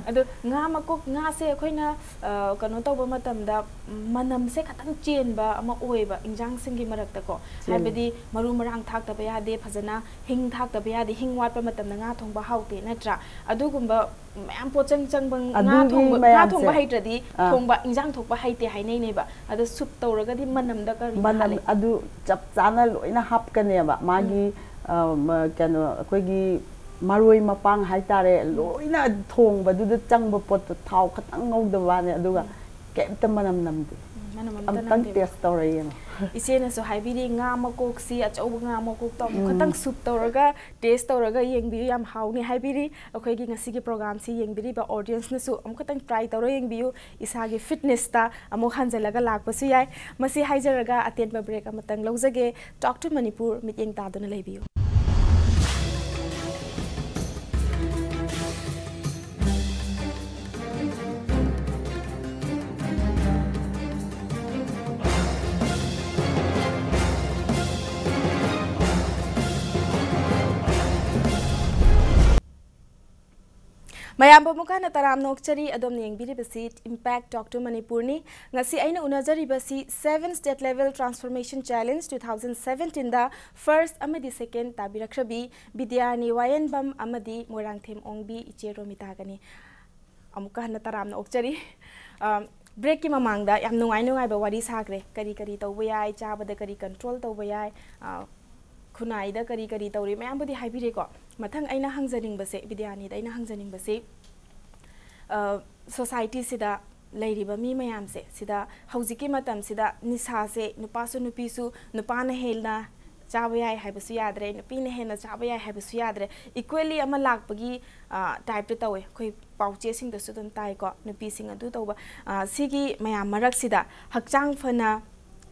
ꯑꯗꯣ ꯉꯥ ꯃꯀꯣꯛ, ꯉꯥꯁꯦ ꯑꯩꯈꯣꯏꯅ, ꯑ, ꯀꯩꯅꯣ ꯇꯧꯕ ꯃꯇꯝꯗ, ꯎꯝ, ꯃꯅꯝꯁꯦ ꯈꯇꯪ ꯆꯦꯟꯕ ꯑꯃ ꯑꯣꯏꯌꯦꯕ ꯏꯟꯖꯥꯡꯁꯤꯡꯒꯤ ꯃꯔꯛꯇꯀꯣ꯫ ꯆꯦꯜꯂꯦ꯫ ꯍꯥꯏꯕꯗꯤ ꯃꯔꯨ ꯃꯔꯥꯡ ꯊꯥꯛꯇꯕ ꯌꯥꯗꯦ, ꯐꯖꯅ ꯍꯤꯡ ꯊꯥꯛꯇꯕ ꯌꯥꯗꯦ, ꯍꯤꯡ ꯋꯥꯠꯄ ꯃꯇꯝꯗ ꯉꯥ ꯊꯣꯡꯕ ꯍꯥꯎꯇꯦ ꯅꯠꯇ꯭ꯔꯥ? ꯑꯗꯨꯒꯨꯝꯕ ꯃꯌꯥꯝ ꯄꯣꯠꯆꯪ ꯆꯪꯕ ꯉꯥ ꯑꯗꯨꯒꯤ ꯊꯣꯡꯕ, ꯉꯥ ꯃꯌꯥꯝꯁꯦ꯫ ꯊꯣꯡꯕ ꯍꯩꯇ꯭ꯔꯗꯤ ꯑꯥ꯫ ꯊꯣꯡꯕ, ꯏꯟꯖꯥꯡ ꯊꯣꯛꯄ ꯍꯩꯇꯦ ꯍꯥꯏꯅꯩꯅꯦꯕ꯫ ꯑꯗꯣ ꯁꯨꯞ ꯇꯧꯔꯒꯗꯤ ꯃꯅꯝꯗ ꯀꯔꯤ ꯃꯅꯝ ꯍꯥꯠꯂꯤ? ꯑꯗꯨ ꯆꯞ ꯆꯥꯅ ꯂꯣꯏꯅ ꯍꯥꯞꯀꯅꯦꯕ꯫ ꯃꯥꯒꯤ, ꯑ, ꯃ-, ꯀꯩꯅꯣ, ꯑꯩꯈꯣꯏꯒꯤ ꯃꯔꯣꯏ ꯃꯄꯥꯡ ꯍꯥꯏꯇꯥꯔꯦ, ꯂꯣꯏꯅ ꯊꯣꯡꯕꯗꯨꯗ ꯆꯪꯕ ꯄꯣꯠꯇꯣ ꯊꯥꯎ ꯈꯇꯪ ꯉꯧꯗꯕ ꯋꯥꯅꯤ, ꯑꯗꯨꯒ ꯀꯩꯝꯇ ꯃꯅꯝ ꯅꯝꯗꯦ꯫ ꯎꯝ, ꯃꯅꯝ ꯑꯝꯇ ꯑꯝꯇꯪ ꯅꯝꯗꯦꯕ꯫ ꯇꯦꯁ ꯇꯧꯔ ꯌꯦꯡꯉꯣ꯫ ꯏꯆꯦꯅꯁꯨ ꯍꯥꯏꯕꯤꯔꯤ, ꯉꯥ ꯃꯀꯣꯛꯁꯤ, ꯑꯆꯧꯕ ꯉꯥ ꯃꯀꯣꯛꯇꯣ ꯑꯃꯨꯛ ꯎꯝ꯫ ꯈꯇꯪ ꯁꯨꯞ ꯇꯧꯔꯒ ꯇꯦꯁ ꯇꯧꯔꯒ ꯌꯦꯡꯕꯤꯌꯨ, ꯌꯥꯝ ꯍꯥꯎꯅꯤ ꯍꯥꯏꯕꯤꯔꯤ꯫ ꯑꯩꯈꯣꯏꯒꯤ ꯉꯁꯤꯒꯤ ꯄ꯭ꯔꯣꯒ꯭ꯔꯥꯝꯁꯤ ꯌꯦꯡꯕꯤꯔꯤꯕ ꯑꯣꯗꯤꯌꯦꯟꯁꯅꯁꯨ ꯑꯃꯨꯛ ꯈꯇꯪ ꯇ꯭ꯔꯥꯏ ꯇꯧꯔ ꯌꯦꯡꯕꯤꯌꯨ, ꯏꯁꯥꯒꯤ ꯐꯤꯠꯅꯦꯁꯇ ꯑꯃꯨꯛ ꯍꯟꯖꯤꯜꯂꯒ ꯂꯥꯛꯄꯁꯨ ꯌꯥꯏ꯫ ꯃꯁꯤ ꯍꯥꯏꯖꯔꯒ ꯑꯇꯦꯟꯕ ꯕ꯭ꯔꯦꯛ ꯑꯃꯇꯪ ꯂꯧꯖꯒꯦ꯫ Talk to Manipur ꯃꯤꯠꯌꯦꯡ ꯇꯥꯗꯨꯅ ꯂꯩꯕꯤꯌꯨ꯫ ꯑꯌꯥꯝꯕ ꯑꯃꯨꯛ ꯍꯟꯅ ꯇꯔꯥꯝꯅ ꯑꯣꯛꯆꯔꯤ꯫ ꯑꯗꯣꯝꯅ ꯌꯦꯡꯕꯤꯔꯤꯕꯁꯤ Impact Talk to Manipurꯅꯤ꯫ ꯉꯁꯤ ꯑꯩꯅ ꯎꯅꯖꯔꯤꯕꯁꯤ Seven State Level Transformation Challenge two thousand seventeenꯗ first ꯑꯃꯗꯤ second ꯇꯥꯕꯤꯔꯛꯈ꯭ꯔꯕꯤ ꯕꯤꯗ꯭ꯌꯥꯅꯤ ꯋꯥꯌꯦꯟꯕꯝ ꯑꯃꯗꯤ ꯃꯣꯏꯔꯥꯡꯊꯦꯝ ꯑꯣꯡꯕꯤ ꯏꯆꯦ ꯔꯣꯃꯤꯇꯥꯒꯅꯤ꯫ ꯑꯃꯨꯛꯀ ꯍꯟꯅ ꯇꯔꯥꯝꯅ ꯑꯣꯛꯆꯔꯤ꯫ ꯑ, breakꯀꯤ ꯃꯃꯥꯡꯗ ꯌꯥꯝ ꯅꯨꯡꯉꯥꯏ ꯅꯨꯡꯉꯥꯏꯕ ꯋꯥꯔꯤ ꯁꯥꯈ꯭ꯔꯦ꯫ ꯀꯔꯤ ꯀꯔꯤ ꯇꯧꯕ ꯌꯥꯏ, ꯆꯥꯕꯗ ꯀꯔꯤ control ꯇꯧꯕ ꯌꯥꯏ, ꯑ, ꯈꯨꯟꯅꯥꯏꯗ ꯀꯔꯤ ꯀꯔꯤ ꯇꯧꯔꯤ, ꯃꯌꯥꯝꯕꯨꯗꯤ ꯍꯥꯏꯕꯤꯔꯦꯀꯣ꯫ ꯃꯊꯪ ꯑꯩꯅ ꯍꯪꯖꯅꯤꯡꯕꯁꯦ, ꯕꯤꯗ꯭ꯌꯥꯅꯤꯗ ꯑꯩꯅ ꯍꯪꯖꯅꯤꯡꯕꯁꯤ, ꯑ, societyꯁꯤꯗ ꯂꯩꯔꯤꯕ ꯃꯤ ꯃꯌꯥꯝꯁꯦ, ꯁꯤꯗ ꯍꯧꯖꯤꯛꯀꯤ ꯃꯇꯝꯁꯤꯗ ꯅꯤꯁꯥꯁꯦ ꯅꯨꯄꯥꯁꯨ ꯅꯨꯄꯤꯁꯨ, ꯅꯨꯄꯥꯅ ꯍꯦꯟꯅ ꯆꯥꯕ ꯌꯥꯏ ꯍꯥꯏꯕꯁꯨ ꯌꯥꯗ꯭ꯔꯦ, ꯅꯨꯄꯤꯅ ꯍꯦꯟꯅ ꯆꯥꯕ ꯌꯥꯏ ꯍꯥꯏꯕꯁꯨ ꯌꯥꯗ꯭ꯔꯦ, equally ꯑꯃ ꯂꯥꯛꯄꯒꯤ, ꯑ, typeꯇ ꯇꯧꯋꯦ꯫ ꯑꯩꯈꯣꯏ ꯄꯥꯎꯆꯦꯁꯤꯡꯗꯁꯨ ꯑꯗꯨꯝ ꯇꯥꯏꯀꯣ, ꯅꯨꯄꯤꯁꯤꯡ ꯑꯗꯨ ꯇꯧꯕ꯫ ꯑ, ꯁꯤꯒꯤ ꯃꯌꯥꯝ ꯃꯔꯛꯁꯤꯗ ꯍꯛꯆꯥꯡ ꯐꯅ,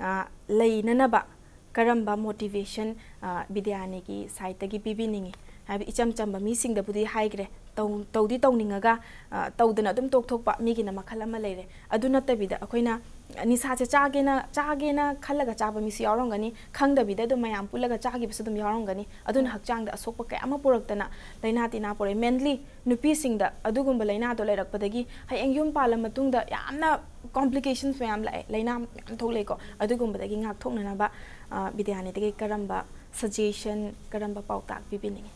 ꯑ, ꯂꯩꯅꯅꯕ ꯀꯔꯝꯕ motivation, ꯑ, ꯕꯤꯗ꯭ꯌꯥꯅꯤꯒꯤ sideꯇꯒꯤ ꯄꯤꯕꯤꯅꯤꯡꯉꯤ? ꯍꯥꯏꯕꯗꯤ ꯏꯆꯝ ꯆꯝꯕ ꯃꯤꯁꯤꯡꯗꯕꯨꯗꯤ ꯍꯥꯏꯈ꯭ꯔꯦ, ꯇꯧ-, ꯇꯧꯗꯤ ꯇꯧꯅꯤꯡꯉꯒ, ꯑ, ꯇꯧꯗꯅ ꯑꯗꯨꯝ ꯇꯣꯛꯊꯣꯛꯄ ꯃꯤꯒꯤꯅ ꯃꯈꯜ ꯑꯃ ꯂꯩꯔꯦ꯫ ꯑꯗꯨ ꯅꯠꯇꯕꯤꯗ ꯑꯩꯈꯣꯏꯅ ꯅꯤꯁꯥꯁꯦ ꯆꯥꯒꯦꯅ, ꯆꯥꯒꯦꯅ ꯈꯜꯂꯒ ꯆꯥꯕ ꯃꯤꯁꯨ ꯌꯥꯎꯔꯝꯒꯅꯤ, ꯈꯪꯗꯕꯤꯗ ꯑꯗꯨꯝ ꯃꯌꯥꯝ ꯄꯨꯜꯂꯒ ꯆꯥꯈꯤꯕꯁꯨ ꯑꯗꯨꯝ ꯌꯥꯎꯔꯝꯒꯅꯤ꯫ ꯑꯗꯨꯅ ꯍꯛꯆꯥꯡꯗ ꯑꯁꯣꯛꯄ ꯀꯌꯥ ꯑꯃ ꯄꯨꯔꯛꯇꯅ ꯂꯥꯏꯅꯥ ꯇꯤꯟꯅꯥ ꯄꯨꯔꯛꯑꯦ꯫ Mainly ꯅꯨꯄꯤꯁꯤꯡꯗ ꯑꯗꯨꯒꯨꯝꯕ ꯂꯥꯏꯅꯥꯗꯣ ꯂꯩꯔꯛꯄꯗꯒꯤ ꯍꯌꯦꯡ ꯌꯨꯝ ꯄꯥꯜꯂ ꯃꯇꯨꯡꯗ ꯌꯥꯝꯅ complications ꯃꯌꯥꯝ ꯂꯥꯛꯑꯦ, ꯂꯥꯏꯅꯥ ꯃꯌꯥꯝ ꯊꯣꯛꯂꯛꯑꯦꯀꯣ꯫ ꯑꯗꯨꯒꯨꯝꯕꯗꯒꯤ ꯉꯥꯛꯊꯣꯛꯅꯅꯕ, ꯑ, ꯕꯤꯗ꯭ꯌꯥꯅꯤꯗꯒꯤ ꯀꯔꯝꯕ suggestion, ꯀꯔꯝꯕ ꯄꯥꯎꯇꯥꯛ ꯄꯤꯕꯤꯅꯤꯡꯉꯤ?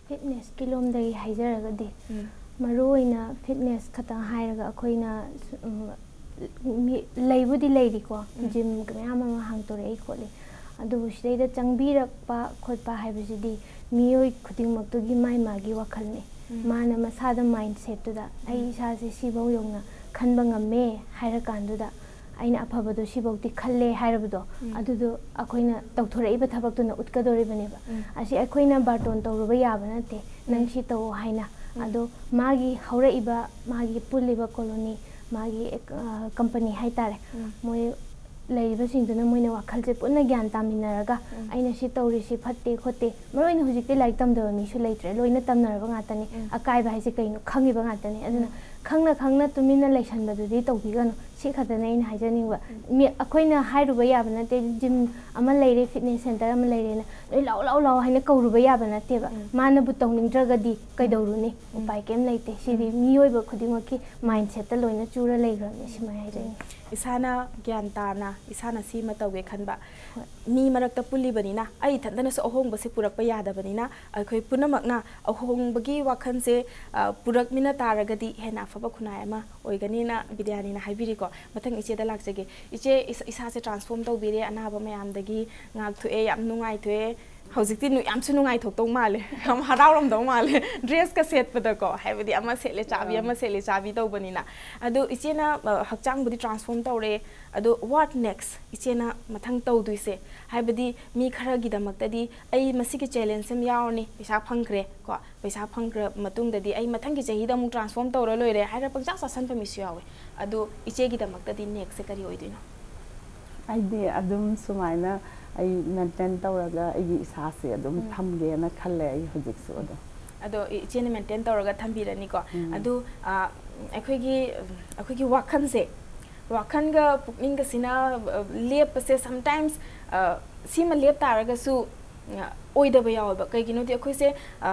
Fitnessꯀꯤ ꯂꯣꯝꯗꯒꯤ ꯍꯥꯏꯖꯔꯒꯗꯤ, ꯎꯝ꯫ ꯃꯔꯨ ꯑꯣꯏꯅ fitness ꯈꯛꯇꯪ ꯍꯥꯏꯔꯒ ꯑꯩꯈꯣꯏꯅ ꯁ-, ꯎꯝ, ꯃꯤ-, ꯂꯩꯕꯨꯗꯤ ꯂꯩꯔꯤꯀꯣ, ꯎꯝ꯫ Gym ꯃꯌꯥꯝ ꯑꯃ ꯍꯥꯡꯇꯣꯔꯛꯏ ꯈꯣꯠꯂꯤ, ꯑꯗꯨꯕꯨ ꯁꯤꯗꯩꯗ ꯆꯪꯕꯤꯔꯛꯄ ꯈꯣꯠꯄ ꯍꯥꯏꯕꯁꯤꯗꯤ ꯃꯤꯑꯣꯏ ꯈꯨꯗꯤꯡꯃꯛꯇꯨꯒꯤ ꯃꯥꯏ ꯃꯥꯒꯤ ꯋꯥꯈꯜꯅꯤ꯫ ꯎꯝ꯫ ꯃꯥꯅ ꯃꯁꯥꯗ mindsetꯇꯨꯗ ꯑꯩ ꯎꯝ꯫ ꯏꯁꯥꯁꯦ ꯁꯤꯐꯧ ꯌꯧꯅ ꯈꯟꯕ ꯉꯝꯃꯦ ꯍꯥꯏꯔꯀꯥꯟꯗꯨꯗ ꯑꯩꯅ ꯑꯐꯕꯗꯣ ꯁꯤꯐꯧꯗꯤ ꯈꯜꯂꯦ ꯍꯥꯏꯔꯕꯗꯣ, ꯎꯝ꯫ ꯑꯗꯨꯗꯣ ꯑꯩꯈꯣꯏꯅ ꯇꯧꯊꯣꯔꯛꯏꯕ ꯊꯕꯛꯇꯨꯅ ꯎꯠꯀꯗꯧꯔꯤꯕꯅꯦꯕ꯫ ꯎꯝ꯫ ꯑꯁꯤ ꯑꯩꯈꯣꯏꯅ ꯕꯥꯔꯇꯣꯟ ꯇꯧꯔꯨꯕ ꯌꯥꯕ ꯅꯠꯇꯦ, ꯅꯪ ꯎꯝ꯫ ꯁꯤ ꯇꯧꯑꯣ ꯍꯥꯏꯅ꯫ ꯎꯝ꯫ ꯑꯗꯣ ꯃꯥꯒꯤ ꯍꯧꯔꯛꯏꯕ, ꯃꯥꯒꯤ ꯄꯨꯜꯂꯤꯕ colony, ꯃꯥꯒꯤ, ꯑ, company ꯍꯥꯏꯇꯥꯔꯦ, ꯎꯝ꯫ ꯃꯣꯏ ꯂꯩꯔꯤꯕꯁꯤꯡꯗꯨꯅ ꯃꯣꯏꯅ ꯋꯥꯈꯜꯁꯦ ꯄꯨꯟꯅ ꯒ꯭ꯌꯥꯟ ꯇꯥꯃꯤꯟꯅꯔꯒ, ꯎꯝ꯫ ꯑꯩꯅ ꯁꯤ ꯇꯧꯔꯤ, ꯁꯤ ꯐꯠꯇꯦ ꯈꯣꯠꯇꯦ, ꯃꯔꯨ ꯑꯣꯏꯅ ꯍꯧꯖꯤꯛꯇꯤ ꯂꯥꯏꯔꯤꯛ ꯇꯝꯗꯕ ꯃꯤꯁꯨ ꯂꯩꯇ꯭ꯔꯦ, ꯂꯣꯏꯅ ꯇꯝꯅꯔꯕ ꯉꯥꯛꯇꯅꯤ꯫ ꯎꯝ꯫ ꯑꯀꯥꯏꯕ ꯍꯥꯏꯁꯦ ꯀꯩꯅꯣ ꯈꯪꯉꯤꯕ ꯉꯥꯛꯇꯅꯤ꯫ ꯑꯗꯨꯅ ꯎꯝ꯫ ꯈꯪꯅ ꯈꯪꯅ ꯇꯨꯃꯤꯟꯅ ꯂꯩꯁꯟꯕꯗꯨꯗꯤ ꯇꯧꯕꯤꯒꯅꯨ꯫ ꯁꯤ ꯈꯛꯇꯅꯦ ꯑꯩꯅ ꯍꯥꯏꯖꯅꯤꯡꯕ꯫ ꯃꯤ ꯑꯩꯈꯣꯏꯅ ꯍꯥꯏꯔꯨꯕ ꯌꯥꯕ ꯅꯠꯇꯦ, ꯖꯤꯝ ꯑꯃ ꯂꯩꯔꯦ, ꯐꯤꯠꯅꯦꯁ ꯁꯦꯟꯇꯔ ꯑꯃ ꯂꯩꯔꯦꯅ ꯅꯣꯏ ꯂꯥꯛꯑꯣ ꯂꯥꯛꯑꯣ ꯂꯥꯛꯑꯣ ꯍꯥꯏꯅ ꯀꯧꯔꯨꯕ ꯌꯥꯕ ꯅꯠꯇꯦꯕ꯫ ꯃꯥꯅꯕꯨ ꯇꯧꯅꯤꯡꯗ꯭ꯔꯒꯗꯤ ꯀꯩꯗꯧꯔꯨꯅꯤ? ꯎꯄꯥꯏ ꯀꯩꯝ ꯂꯩꯇꯦ꯫ ꯁꯤꯗꯤ ꯃꯤꯑꯣꯏꯕ ꯈꯨꯗꯤꯡꯃꯛꯀꯤ ꯃꯥꯏꯟꯁꯦꯠꯇ ꯂꯣꯏꯅ ꯆꯨꯔ ꯂꯩꯈ꯭ꯔꯕꯅꯦ꯫ ꯁꯤꯃ ꯍꯥꯏꯖꯅꯤꯡꯉꯤ꯫ ꯏꯁꯥꯅ ꯒ꯭ꯌꯥꯟ ꯇꯥꯅ ꯏꯁꯥꯅ ꯁꯤꯃ ꯇꯧꯒꯦ ꯈꯟꯕ ꯃꯤ ꯃꯔꯛꯇ ꯄꯨꯜꯂꯤꯕꯅꯤꯅ, ꯑꯩ ꯏꯊꯟꯇꯅꯁꯨ ꯑꯍꯣꯡꯕꯁꯦ ꯄꯨꯔꯛꯄ ꯌꯥꯗꯕꯅꯤꯅ, ꯑꯩꯈꯣꯏ ꯄꯨꯝꯅꯃꯛꯅ ꯑꯍꯣꯡꯕꯒꯤ ꯋꯥꯈꯜꯁꯦ, ꯑ, ꯄꯨꯔꯛꯃꯤꯟꯅ ꯇꯥꯔꯒꯗꯤ ꯍꯦꯟꯅ ꯑꯐꯕ ꯈꯨꯟꯅꯥꯏ ꯑꯃ ꯑꯣꯏꯒꯅꯤꯅ ꯕꯤꯗ꯭ꯌꯥꯅꯤꯅ ꯍꯥꯏꯕꯤꯔꯤꯀꯣ꯫ ꯃꯊꯪ ꯏꯆꯦꯗ ꯂꯥꯛꯆꯒꯦ꯫ ꯏꯆꯦ, ꯏꯁ-, ꯏꯁꯥꯁꯦ ꯇ꯭ꯔꯥꯟꯁꯐꯣꯔꯝ ꯇꯧꯕꯤꯔꯦ, ꯑꯅꯥꯕ ꯃꯌꯥꯝꯗꯒꯤ ꯉꯥꯛꯊꯣꯛꯑꯦ, ꯌꯥꯝ ꯅꯨꯡꯉꯥꯏꯊꯣꯛꯑꯦ꯫ ꯍꯧꯖꯤꯛꯇꯤ ꯅꯨ-, ꯌꯥꯝꯁꯨ ꯅꯨꯡꯉꯥꯏꯊꯣꯛꯇꯧ ꯃꯥꯜꯂꯦ, ꯌꯥꯝ ꯍꯔꯥꯎꯔꯝꯗꯧ ꯃꯥꯜꯂꯦ꯫ ꯗ꯭ꯔꯦꯁꯀ ꯁꯦꯠꯄꯗꯀꯣ, ꯍꯥꯏꯕꯗꯤ ꯑꯃ ꯁꯦꯠꯂꯦ ꯆꯥꯕꯤ, ꯑꯃ ꯁꯦꯠꯂꯦ ꯆꯥꯕꯤ ꯇꯧꯕꯅꯤꯅ꯫ ꯑꯗꯣ ꯏꯆꯦꯅ, ꯑ, ꯍꯛꯆꯥꯡꯕꯨꯗꯤ ꯇ꯭ꯔꯥꯟꯁꯐꯣꯔꯝ ꯇꯧꯔꯦ, ꯑꯗꯣ what next? ꯏꯆꯦꯅ ꯃꯊꯪ ꯇꯧꯗꯣꯏꯁꯦ, ꯍꯥꯏꯕꯗꯤ ꯃꯤ ꯈꯔꯒꯤꯗꯃꯛꯇꯗꯤ ꯑꯩ ꯃꯁꯤꯒꯤ ꯆꯦꯂꯦꯟꯖ ꯑꯃ ꯌꯥꯎꯔꯅꯤ, ꯄꯩꯁꯥ ꯐꯪꯈ꯭ꯔꯦ ꯀꯣ, ꯄꯩꯁꯥ ꯐꯪꯈ꯭ꯔ ꯃꯇꯨꯡꯗꯗꯤ ꯑꯩ ꯃꯊꯪꯒꯤ ꯆꯍꯤꯗ ꯑꯃꯨꯛ ꯇ꯭ꯔꯥꯟꯁꯐꯣꯔꯝ ꯇꯧꯔ ꯂꯣꯏꯔꯦ ꯍꯥꯏꯔ ꯄꯪꯆꯥ ꯆꯥꯁꯟꯕ ꯃꯤꯁꯨ ꯌꯥꯎꯋꯦ꯫ ꯑꯗꯣ ꯏꯆꯦꯒꯤꯗꯃꯛꯇꯗꯤ ꯅꯦꯛꯁꯁꯦ ꯀꯔꯤ ꯑꯣꯏꯗꯣꯏꯅꯣ? ꯑꯩꯗꯤ ꯑꯗꯨꯝ ꯁꯨꯃꯥꯏꯅ ꯑꯩ ꯃꯦꯟꯇꯦꯟ ꯇꯧꯔꯒ ꯑꯩꯒꯤ ꯏꯁꯥꯁꯦ ꯑꯗꯨꯝ ꯊꯝꯒꯦꯅ ꯈꯜꯂꯦ ꯑꯩ ꯍꯧꯖꯤꯛꯁꯨ ꯑꯗꯨꯝ꯫ ꯑꯗꯣ ꯏ-, ꯏꯆꯦꯅ ꯃꯦꯟꯇꯦꯟ ꯇꯧꯔꯒ ꯊꯝꯕꯤꯔꯅꯤꯀꯣ꯫ ꯑꯗꯨ, ꯑ, ꯑꯩꯈꯣꯏꯒꯤ, ꯑꯩꯈꯣꯏꯒꯤ ꯋꯥꯈꯜꯁꯦ, ꯋꯥꯈꯜꯒ ꯄꯨꯛꯅꯤꯡꯒꯁꯤꯅ, ꯑ, ꯂꯦꯞꯄꯁꯦ ꯁꯝꯇꯥꯏꯝꯁ, ꯑ, ꯁꯤꯃ ꯂꯦꯞ ꯇꯥꯔꯒꯁꯨ, ꯑ, ꯑꯣꯏꯗꯕ ꯌꯥꯎꯋꯦꯕ꯫ ꯀꯩꯒꯤꯅꯣꯗꯤ ꯑꯩꯈꯣꯏꯁꯦ, ꯑ,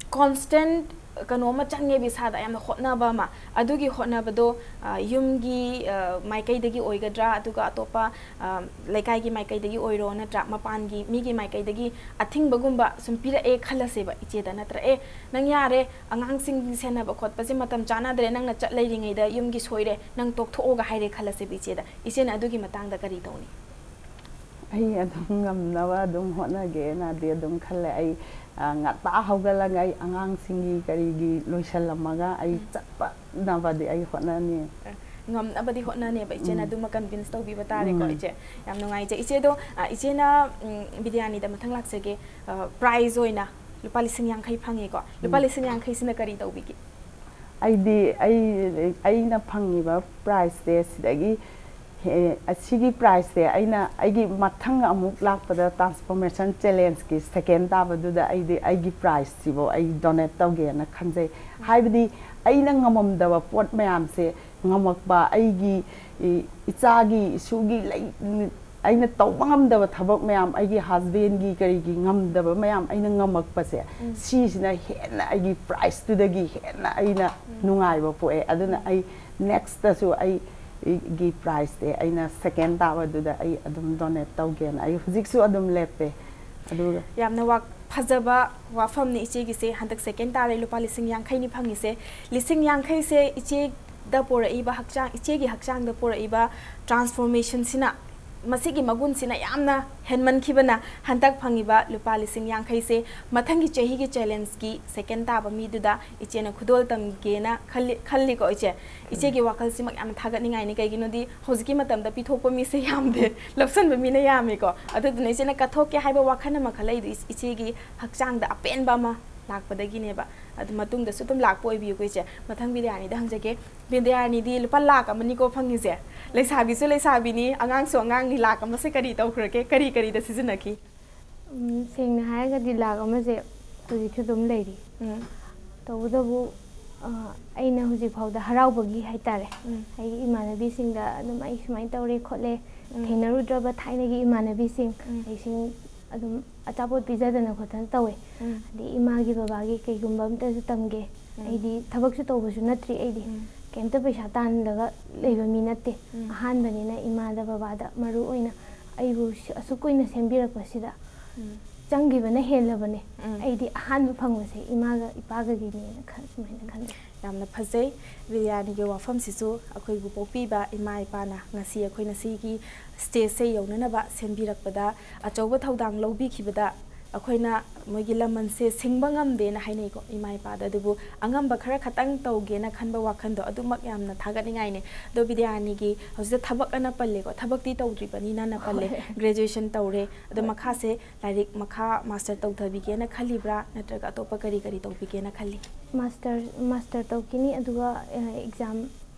ꯀꯣꯟꯁꯇꯦꯟꯠ ꯀꯩꯅꯣ ꯑꯃ ꯆꯪꯉꯦꯕ ꯏꯁꯥꯗ, ꯌꯥꯝꯅ ꯍꯣꯠꯅꯕ ꯑꯃ꯫ ꯑꯗꯨꯒꯤ ꯍꯣꯠꯅꯕꯗꯣ, ꯑ, ꯌꯨꯝꯒꯤ, ꯑ, ꯃꯥꯏꯀꯩꯗꯒꯤ ꯑꯣꯏꯒꯗ꯭ꯔꯥ, ꯑꯗꯨꯒ ꯑꯇꯣꯞꯄ, ꯑ, ꯂꯩꯀꯥꯏꯒꯤ ꯃꯥꯏꯀꯩꯗꯒꯤ ꯑꯣꯏꯔꯣ, ꯅꯠꯇ꯭ꯔꯥ ꯃꯄꯥꯟꯒꯤ ꯃꯤꯒꯤ ꯃꯥꯏꯀꯩꯗꯒꯤ ꯑꯊꯤꯡꯕꯒꯨꯝꯕ ꯁꯨꯝ ꯄꯤꯔꯛꯑꯦ ꯈꯜꯂꯁꯦꯕ ꯏꯆꯦꯗ, ꯅꯠꯇ꯭ꯔ? "ꯑꯦ, ꯅꯪ ꯌꯥꯔꯦ, ꯑꯉꯥꯡꯁꯤꯡ ꯁꯦꯟꯅꯕ ꯈꯣꯠꯄꯁꯦ ꯃꯇꯝ ꯆꯥꯅꯗ꯭ꯔꯦ, ꯅꯪꯅ ꯆꯠ ꯂꯩꯔꯤꯉꯩꯗ ꯌꯨꯝꯒꯤ ꯁꯣꯏꯔꯦ, ꯅꯪ ꯇꯣꯛꯊꯣꯛꯑꯣꯒ" ꯍꯥꯏꯔꯦ ꯈꯜꯂꯁꯦꯕ ꯏꯆꯦꯗ꯫ ꯏꯆꯦꯅ ꯑꯗꯨꯒꯤ ꯃꯇꯥꯡꯗ ꯀꯔꯤ ꯇꯧꯅꯤ? ꯑꯩ ꯑꯗꯨꯝ ꯉꯝꯅꯕ ꯑꯗꯨꯝ ꯍꯣꯠꯅꯒꯦꯅꯗꯤ ꯑꯗꯨꯝ ꯈꯜꯂꯦ꯫ ꯑꯩ, ꯑ, ꯉꯟꯇꯥ ꯍꯧꯒꯠꯂꯒ ꯑꯩ ꯑꯉꯥꯡꯁꯤꯡꯒꯤ ꯀꯔꯤꯒꯤ ꯂꯣꯏꯁꯜꯂꯝꯃꯒ ꯑꯩ ꯆꯠꯄꯅꯕꯗꯤ ꯑꯩ ꯍꯣꯠꯅꯅꯤ꯫ ꯉꯝꯅꯕꯗꯤ ꯍꯣꯠꯅꯅꯦꯕ ꯏꯆꯦꯅ꯫ ꯑꯗꯨꯃ ꯀꯟꯚꯤꯟꯁ ꯇꯧꯕꯤꯕ ꯇꯥꯔꯦꯀꯣ ꯏꯆꯦ꯫ ꯌꯥꯝ ꯅꯨꯡꯉꯥꯏꯖꯩ꯫ ꯏꯆꯦꯗꯣ, ꯑ, ꯏꯆꯦꯅ, ꯎꯝ, ꯕꯤꯗ꯭ꯌꯥꯅꯤꯗ ꯃꯊꯪ ꯂꯥꯛꯆꯒꯦ꯫ ꯑ, ꯄ꯭ꯔꯥꯏꯖ ꯑꯣꯏꯅ ꯂꯨꯄꯥ ꯂꯤꯁꯤꯡ ꯌꯥꯡꯈꯩ ꯐꯪꯉꯦꯀꯣ꯫ ꯂꯨꯄꯥ ꯂꯤꯁꯤꯡ ꯌꯥꯡꯈꯩꯁꯤꯅ ꯀꯔꯤ ꯇꯧꯕꯤꯒꯦ? ꯑꯩꯗꯤ ꯑꯩ, ꯑꯩꯅ ꯐꯪꯉꯤꯕ ꯄ꯭ꯔꯥꯏꯖꯁꯦ ꯁꯤꯗꯒꯤ ꯍꯦ-, ꯑꯁꯤꯒꯤ ꯄ꯭ꯔꯥꯏꯖꯁꯦ ꯑꯩꯅ ꯑꯩꯒꯤ ꯃꯊꯪ ꯑꯃꯨꯛ ꯂꯥꯛꯄꯗ ꯇ꯭ꯔꯥꯟꯁꯐꯣꯔꯃꯦꯁꯟ ꯆꯦꯂꯦꯟꯖꯀꯤ ꯁꯦꯀꯦꯟ ꯇꯥꯕꯗꯨꯗ ꯑꯩꯗꯤ ꯑꯩꯒꯤ ꯄ꯭ꯔꯥꯏꯖꯁꯤꯕꯨ ꯑꯩ ꯗꯣꯅꯦꯠ ꯇꯧꯒꯦꯅ ꯈꯟꯖꯩ꯫ ꯍꯥꯏꯕꯗꯤ ꯑꯩꯅ ꯉꯝꯃꯝꯗꯕ ꯄꯣꯠ ꯃꯌꯥꯝꯁꯦ ꯉꯝꯃꯛꯄ, ꯑꯩꯒꯤ ꯏ- ꯏꯆꯥꯒꯤ, ꯏꯁꯨꯒꯤ ꯂꯩ, ꯑꯩꯅ ꯇꯧꯕ ꯉꯝꯗꯕ ꯊꯕꯛ ꯃꯌꯥꯝ, ꯑꯩꯒꯤ ꯍꯁꯕꯦꯟꯒꯤ ꯀꯔꯤꯒꯤ ꯉꯝꯗꯕ ꯃꯌꯥꯝ ꯑꯩꯅ ꯉꯝꯃꯛꯄꯁꯦ, ꯁꯤꯁꯤꯅ ꯍꯦꯟꯅ ꯑꯩꯒꯤ ꯄ꯭ꯔꯥꯏꯖꯇꯨꯗꯒꯤ ꯍꯦꯟꯅ ꯑꯩꯅ ꯅꯨꯡꯉꯥꯏꯕ ꯄꯣꯛꯑꯦ꯫ ꯑꯗꯨꯅ ꯑꯩ ꯅꯦꯛꯁꯇꯁꯨ ꯑꯩꯒꯤ ꯄ꯭ꯔꯥꯏꯖꯁꯦ ꯑꯩꯅ ꯁꯦꯀꯦꯟ ꯇꯥꯕꯗꯨꯗ ꯑꯩ ꯑꯗꯨꯝ ꯗꯣꯅꯦꯠ ꯇꯧꯒꯦꯅ ꯑꯩ ꯍꯧꯖꯤꯛꯁꯨ ꯑꯗꯨꯝ ꯂꯦꯞꯄꯦ꯫ ꯑꯗꯨꯒ ꯌꯥꯝꯅ ꯋꯥ- ꯐꯖꯕ ꯋꯥꯐꯝꯅꯤ ꯏꯆꯦꯒꯤꯁꯦ꯫ ꯍꯟꯗꯛ ꯁꯦꯀꯦꯟ ꯇꯥꯔꯦ, ꯂꯨꯄꯥ ꯂꯤꯁꯤꯡ ꯌꯥꯡꯈꯩꯅꯤ ꯐꯪꯉꯤꯁꯦ꯫ ꯂꯤꯁꯤꯡ ꯌꯥꯡꯈꯩꯁꯦ ꯏꯆꯦꯗ ꯄꯣꯔꯛꯏꯕ ꯍꯛꯆꯥꯡ, ꯏꯆꯦꯒꯤ ꯍꯛꯆꯥꯡꯗ ꯄꯣꯔꯛꯏꯕ ꯇ꯭ꯔꯥꯟꯁꯐꯣꯔꯃꯦꯁꯟꯁꯤꯅ, ꯃꯁꯤꯒꯤ ꯃꯒꯨꯟꯁꯤꯅ ꯌꯥꯝꯅ ꯍꯦꯟꯃꯟꯈꯤꯕꯅ ꯍꯟꯗꯛ ꯐꯪꯉꯤꯕ ꯂꯨꯄꯥ ꯂꯤꯁꯤꯡ ꯌꯥꯡꯈꯩꯁꯦ ꯃꯊꯪꯒꯤ ꯆꯍꯤꯒꯤ ꯆꯦꯂꯦꯟꯖꯀꯤ ꯁꯦꯀꯦꯟ ꯇꯥꯕ ꯃꯤꯗꯨꯗ ꯏꯆꯦꯅ ꯈꯨꯗꯣꯜ ꯇꯝꯒꯦꯅ ꯈꯜꯂꯤ, ꯈꯜꯂꯤꯀꯣ ꯏꯆꯦ? ꯏꯆꯦꯒꯤ ꯋꯥꯈꯜꯁꯤꯃꯛ ꯌꯥꯝꯅ ꯊꯥꯒꯠꯅꯤꯡꯉꯥꯏꯅꯤ꯫ ꯀꯩꯒꯤꯅꯣꯗꯤ ꯍꯧꯖꯤꯛꯀꯤ ꯃꯇꯝꯗ ꯄꯤꯊꯣꯛꯄ ꯃꯤꯁꯦ ꯌꯥꯝꯗꯦ, ꯂꯧꯁꯟꯕ ꯃꯤꯅ ꯌꯥꯝꯃꯤꯀꯣ꯫ ꯑꯗꯨꯗꯨꯅ ꯏꯆꯦꯅ ꯀꯠꯊꯣꯛꯀꯦ ꯍꯥꯏꯕ ꯋꯥꯈꯜ ꯑꯃ ꯈꯜꯂꯛꯏꯗꯣ ꯏꯆ- ꯏꯆꯦꯒꯤ ꯍꯛꯆꯥꯡꯗ ꯑꯄꯦꯟꯕ ꯑꯃ ꯂꯥꯛꯄꯗꯒꯤꯅꯦꯕ꯫ ꯑꯗꯨ ꯃꯇꯨꯡꯗꯁꯨ ꯑꯗꯨꯝ ꯂꯥꯛꯄ ꯑꯣꯏꯕꯤꯌꯨꯀꯣ ꯏꯆꯦ꯫ ꯃꯊꯪ ꯕꯤꯗ꯭ꯌꯥꯔꯥꯅꯤꯗ ꯍꯪꯖꯒꯦ꯫ ꯕꯤꯗ꯭ꯌꯥꯔꯥꯅꯤꯗꯤ ꯂꯨꯄꯥ ꯂꯥꯛ ꯑꯃꯅꯤꯀꯣ ꯐꯪꯉꯤꯁꯦ꯫ ꯂꯩꯁꯥꯕꯤꯁꯨ ꯂꯩꯁꯥꯕꯤꯅꯤ, ꯑꯉꯥꯡꯁꯨ ꯑꯉꯥꯡꯅꯤ, ꯂꯥꯛ ꯑꯃꯁꯦ ꯀꯔꯤ ꯇꯧꯈ꯭ꯔꯒꯦ, ꯀꯔꯤ ꯀꯔꯤꯗ ꯁꯤꯖꯤꯟꯅꯈꯤ? ꯎꯝ, ꯁꯦꯡꯅ ꯍꯥꯏꯔꯒꯗꯤ ꯂꯥꯛ ꯑꯃꯁꯦ ꯍꯧꯖꯤꯛꯁꯨ ꯑꯗꯨꯝ ꯂꯩꯔꯤ꯫ ꯎꯝ, ꯇꯧꯕꯇꯕꯨ ꯑ, ꯑꯩꯅ ꯍꯧꯖꯤꯛ ꯐꯥꯎꯗ ꯍꯔꯥꯎꯕꯒꯤ ꯍꯥꯏꯇꯥꯔꯦ, ꯎꯝ, ꯑꯩꯒꯤ ꯏꯃꯥꯟꯅꯕꯤꯁꯤꯡꯗ ꯑꯗꯨꯝ ꯑꯩ ꯁꯨꯃꯥꯏꯅ ꯇꯧꯔꯦ ꯈꯣꯠꯂꯦ, ꯎꯝ, ꯊꯦꯡꯅꯔꯨꯗ꯭ꯔꯕ ꯊꯥꯏꯅꯒꯤ ꯏꯃꯥꯟꯅꯕꯤꯁꯤꯡ ꯎꯝ, ꯑꯩꯁꯤꯡ ꯑꯗꯨꯝ ꯑꯆꯥꯄꯣꯠ ꯄꯤꯖꯗꯅ ꯈꯣꯠꯇꯅ ꯇꯧꯋꯦ꯫ ꯎꯝ, ꯑꯗꯩ ꯏꯃꯥꯒꯤ ꯕꯕꯥꯒꯤ ꯀꯩꯒꯨꯝꯕ ꯑꯝꯇꯁꯨ ꯇꯝꯒꯦ꯫ ꯎꯝ, ꯑꯩꯗꯤ ꯊꯕꯛꯁꯨ ꯇꯧꯕꯁꯨ ꯅꯠꯇ꯭ꯔꯤ ꯑꯩꯗꯤ꯫ ꯎꯝ, ꯀꯩꯝꯇ ꯄꯩꯁꯥ ꯇꯥꯟꯗꯒ ꯂꯩꯕ ꯃꯤ ꯅꯠꯇꯦ꯫ ꯎꯝ, ꯑꯍꯥꯟꯕꯅꯤꯅ ꯏꯃꯥꯗ ꯕꯕꯥꯗ ꯃꯔꯨ ꯑꯣꯏꯅ ꯑꯩꯕꯨ ꯁꯤ- ꯑꯁꯨꯛ ꯀꯨꯏꯅ ꯁꯦꯝꯕꯤꯔꯛꯄꯁꯤꯗ ꯎꯝ, ꯆꯪꯈꯤꯕꯅ ꯍꯦꯜꯂꯕꯅꯦ꯫ ꯎꯝ, ꯑꯩꯗꯤ ꯑꯍꯥꯟꯕ ꯐꯪꯕꯁꯦ ꯏꯃꯥꯒ ꯏꯄꯥꯒꯒꯤꯅꯦꯅ ꯈꯟ- ꯁꯨꯃꯥꯏꯅ ꯈꯟꯖꯩ꯫ ꯌꯥꯝꯅ ꯐꯖꯩ꯫ ꯕꯤꯗ꯭ꯌꯥꯔꯥꯅꯤꯒꯤ ꯋꯥꯐꯝꯁꯤꯁꯨ ꯑꯩꯈꯣꯏꯕꯨ ꯄꯣꯛꯄꯤꯕ ꯏꯃꯥ ꯏꯄꯥꯅ ꯉꯁꯤ ꯑꯩꯈꯣꯏꯅ ꯁꯤꯒꯤ ꯁ꯭ꯇꯦꯖꯁꯦ ꯌꯧꯅꯅꯕ ꯁꯦꯝꯕꯤꯔꯛꯄꯗ, ꯑꯆꯧꯕ ꯊꯧꯗꯥꯡ ꯂꯧꯕꯤꯈꯤꯕꯗ ꯑꯩꯈꯣꯏꯅ ꯃꯣꯏꯒꯤ ꯂꯃꯟꯁꯦ ꯁꯤꯡꯕ ꯉꯝꯗꯦꯅ ꯍꯥꯏꯅꯩꯀꯣ ꯏꯃꯥ ꯏꯄꯥꯗ꯫ ꯑꯗꯨꯕꯨ ꯑꯉꯝꯕ ꯈꯔ ꯈꯇꯪ ꯇꯧꯒꯦꯅ ꯈꯟꯕ ꯋꯥꯈꯟꯗꯣ ꯑꯗꯨꯃꯛ ꯌꯥꯝꯅ ꯊꯥꯒꯠꯅꯤꯡꯉꯥꯏꯅꯦ꯫ ꯑꯗꯣ ꯕꯤꯗ꯭ꯌꯥꯔꯥꯅꯤꯒꯤ ꯍꯧꯖꯤꯛꯇ ꯊꯕꯛ ꯑꯅ ꯄꯜꯂꯦꯀꯣ, ꯊꯕꯛꯇꯤ ꯇꯧꯗ꯭ꯔꯤꯕꯅꯤꯅ ꯅ ꯄꯜꯂꯦ, ꯍꯣꯏ꯫ ꯒ꯭ꯔꯦꯖꯨꯑꯦꯁꯟ ꯇꯧꯔꯦ꯫ ꯑꯗꯣ ꯍꯣꯏ꯫ ꯃꯈꯥꯁꯦ ꯂꯥꯏꯔꯤꯛ ꯃꯈꯥ ꯃꯥꯁꯇꯔ ꯇꯧꯊꯕꯤꯒꯦꯅ ꯈꯜꯂꯤꯕ꯭ꯔꯥ, ꯅꯠꯇ꯭ꯔꯒ ꯑꯇꯣꯞꯄ ꯀꯔꯤ ꯀꯔꯤ ꯇꯧꯕꯤꯒꯦꯅ ꯈꯜꯂꯤ? ꯃꯥꯁꯇꯔ ꯃꯥꯁꯇꯔ ꯇꯧꯈꯤꯅꯤ, ꯑꯗꯨꯒ ꯑꯦꯛꯖꯥꯝ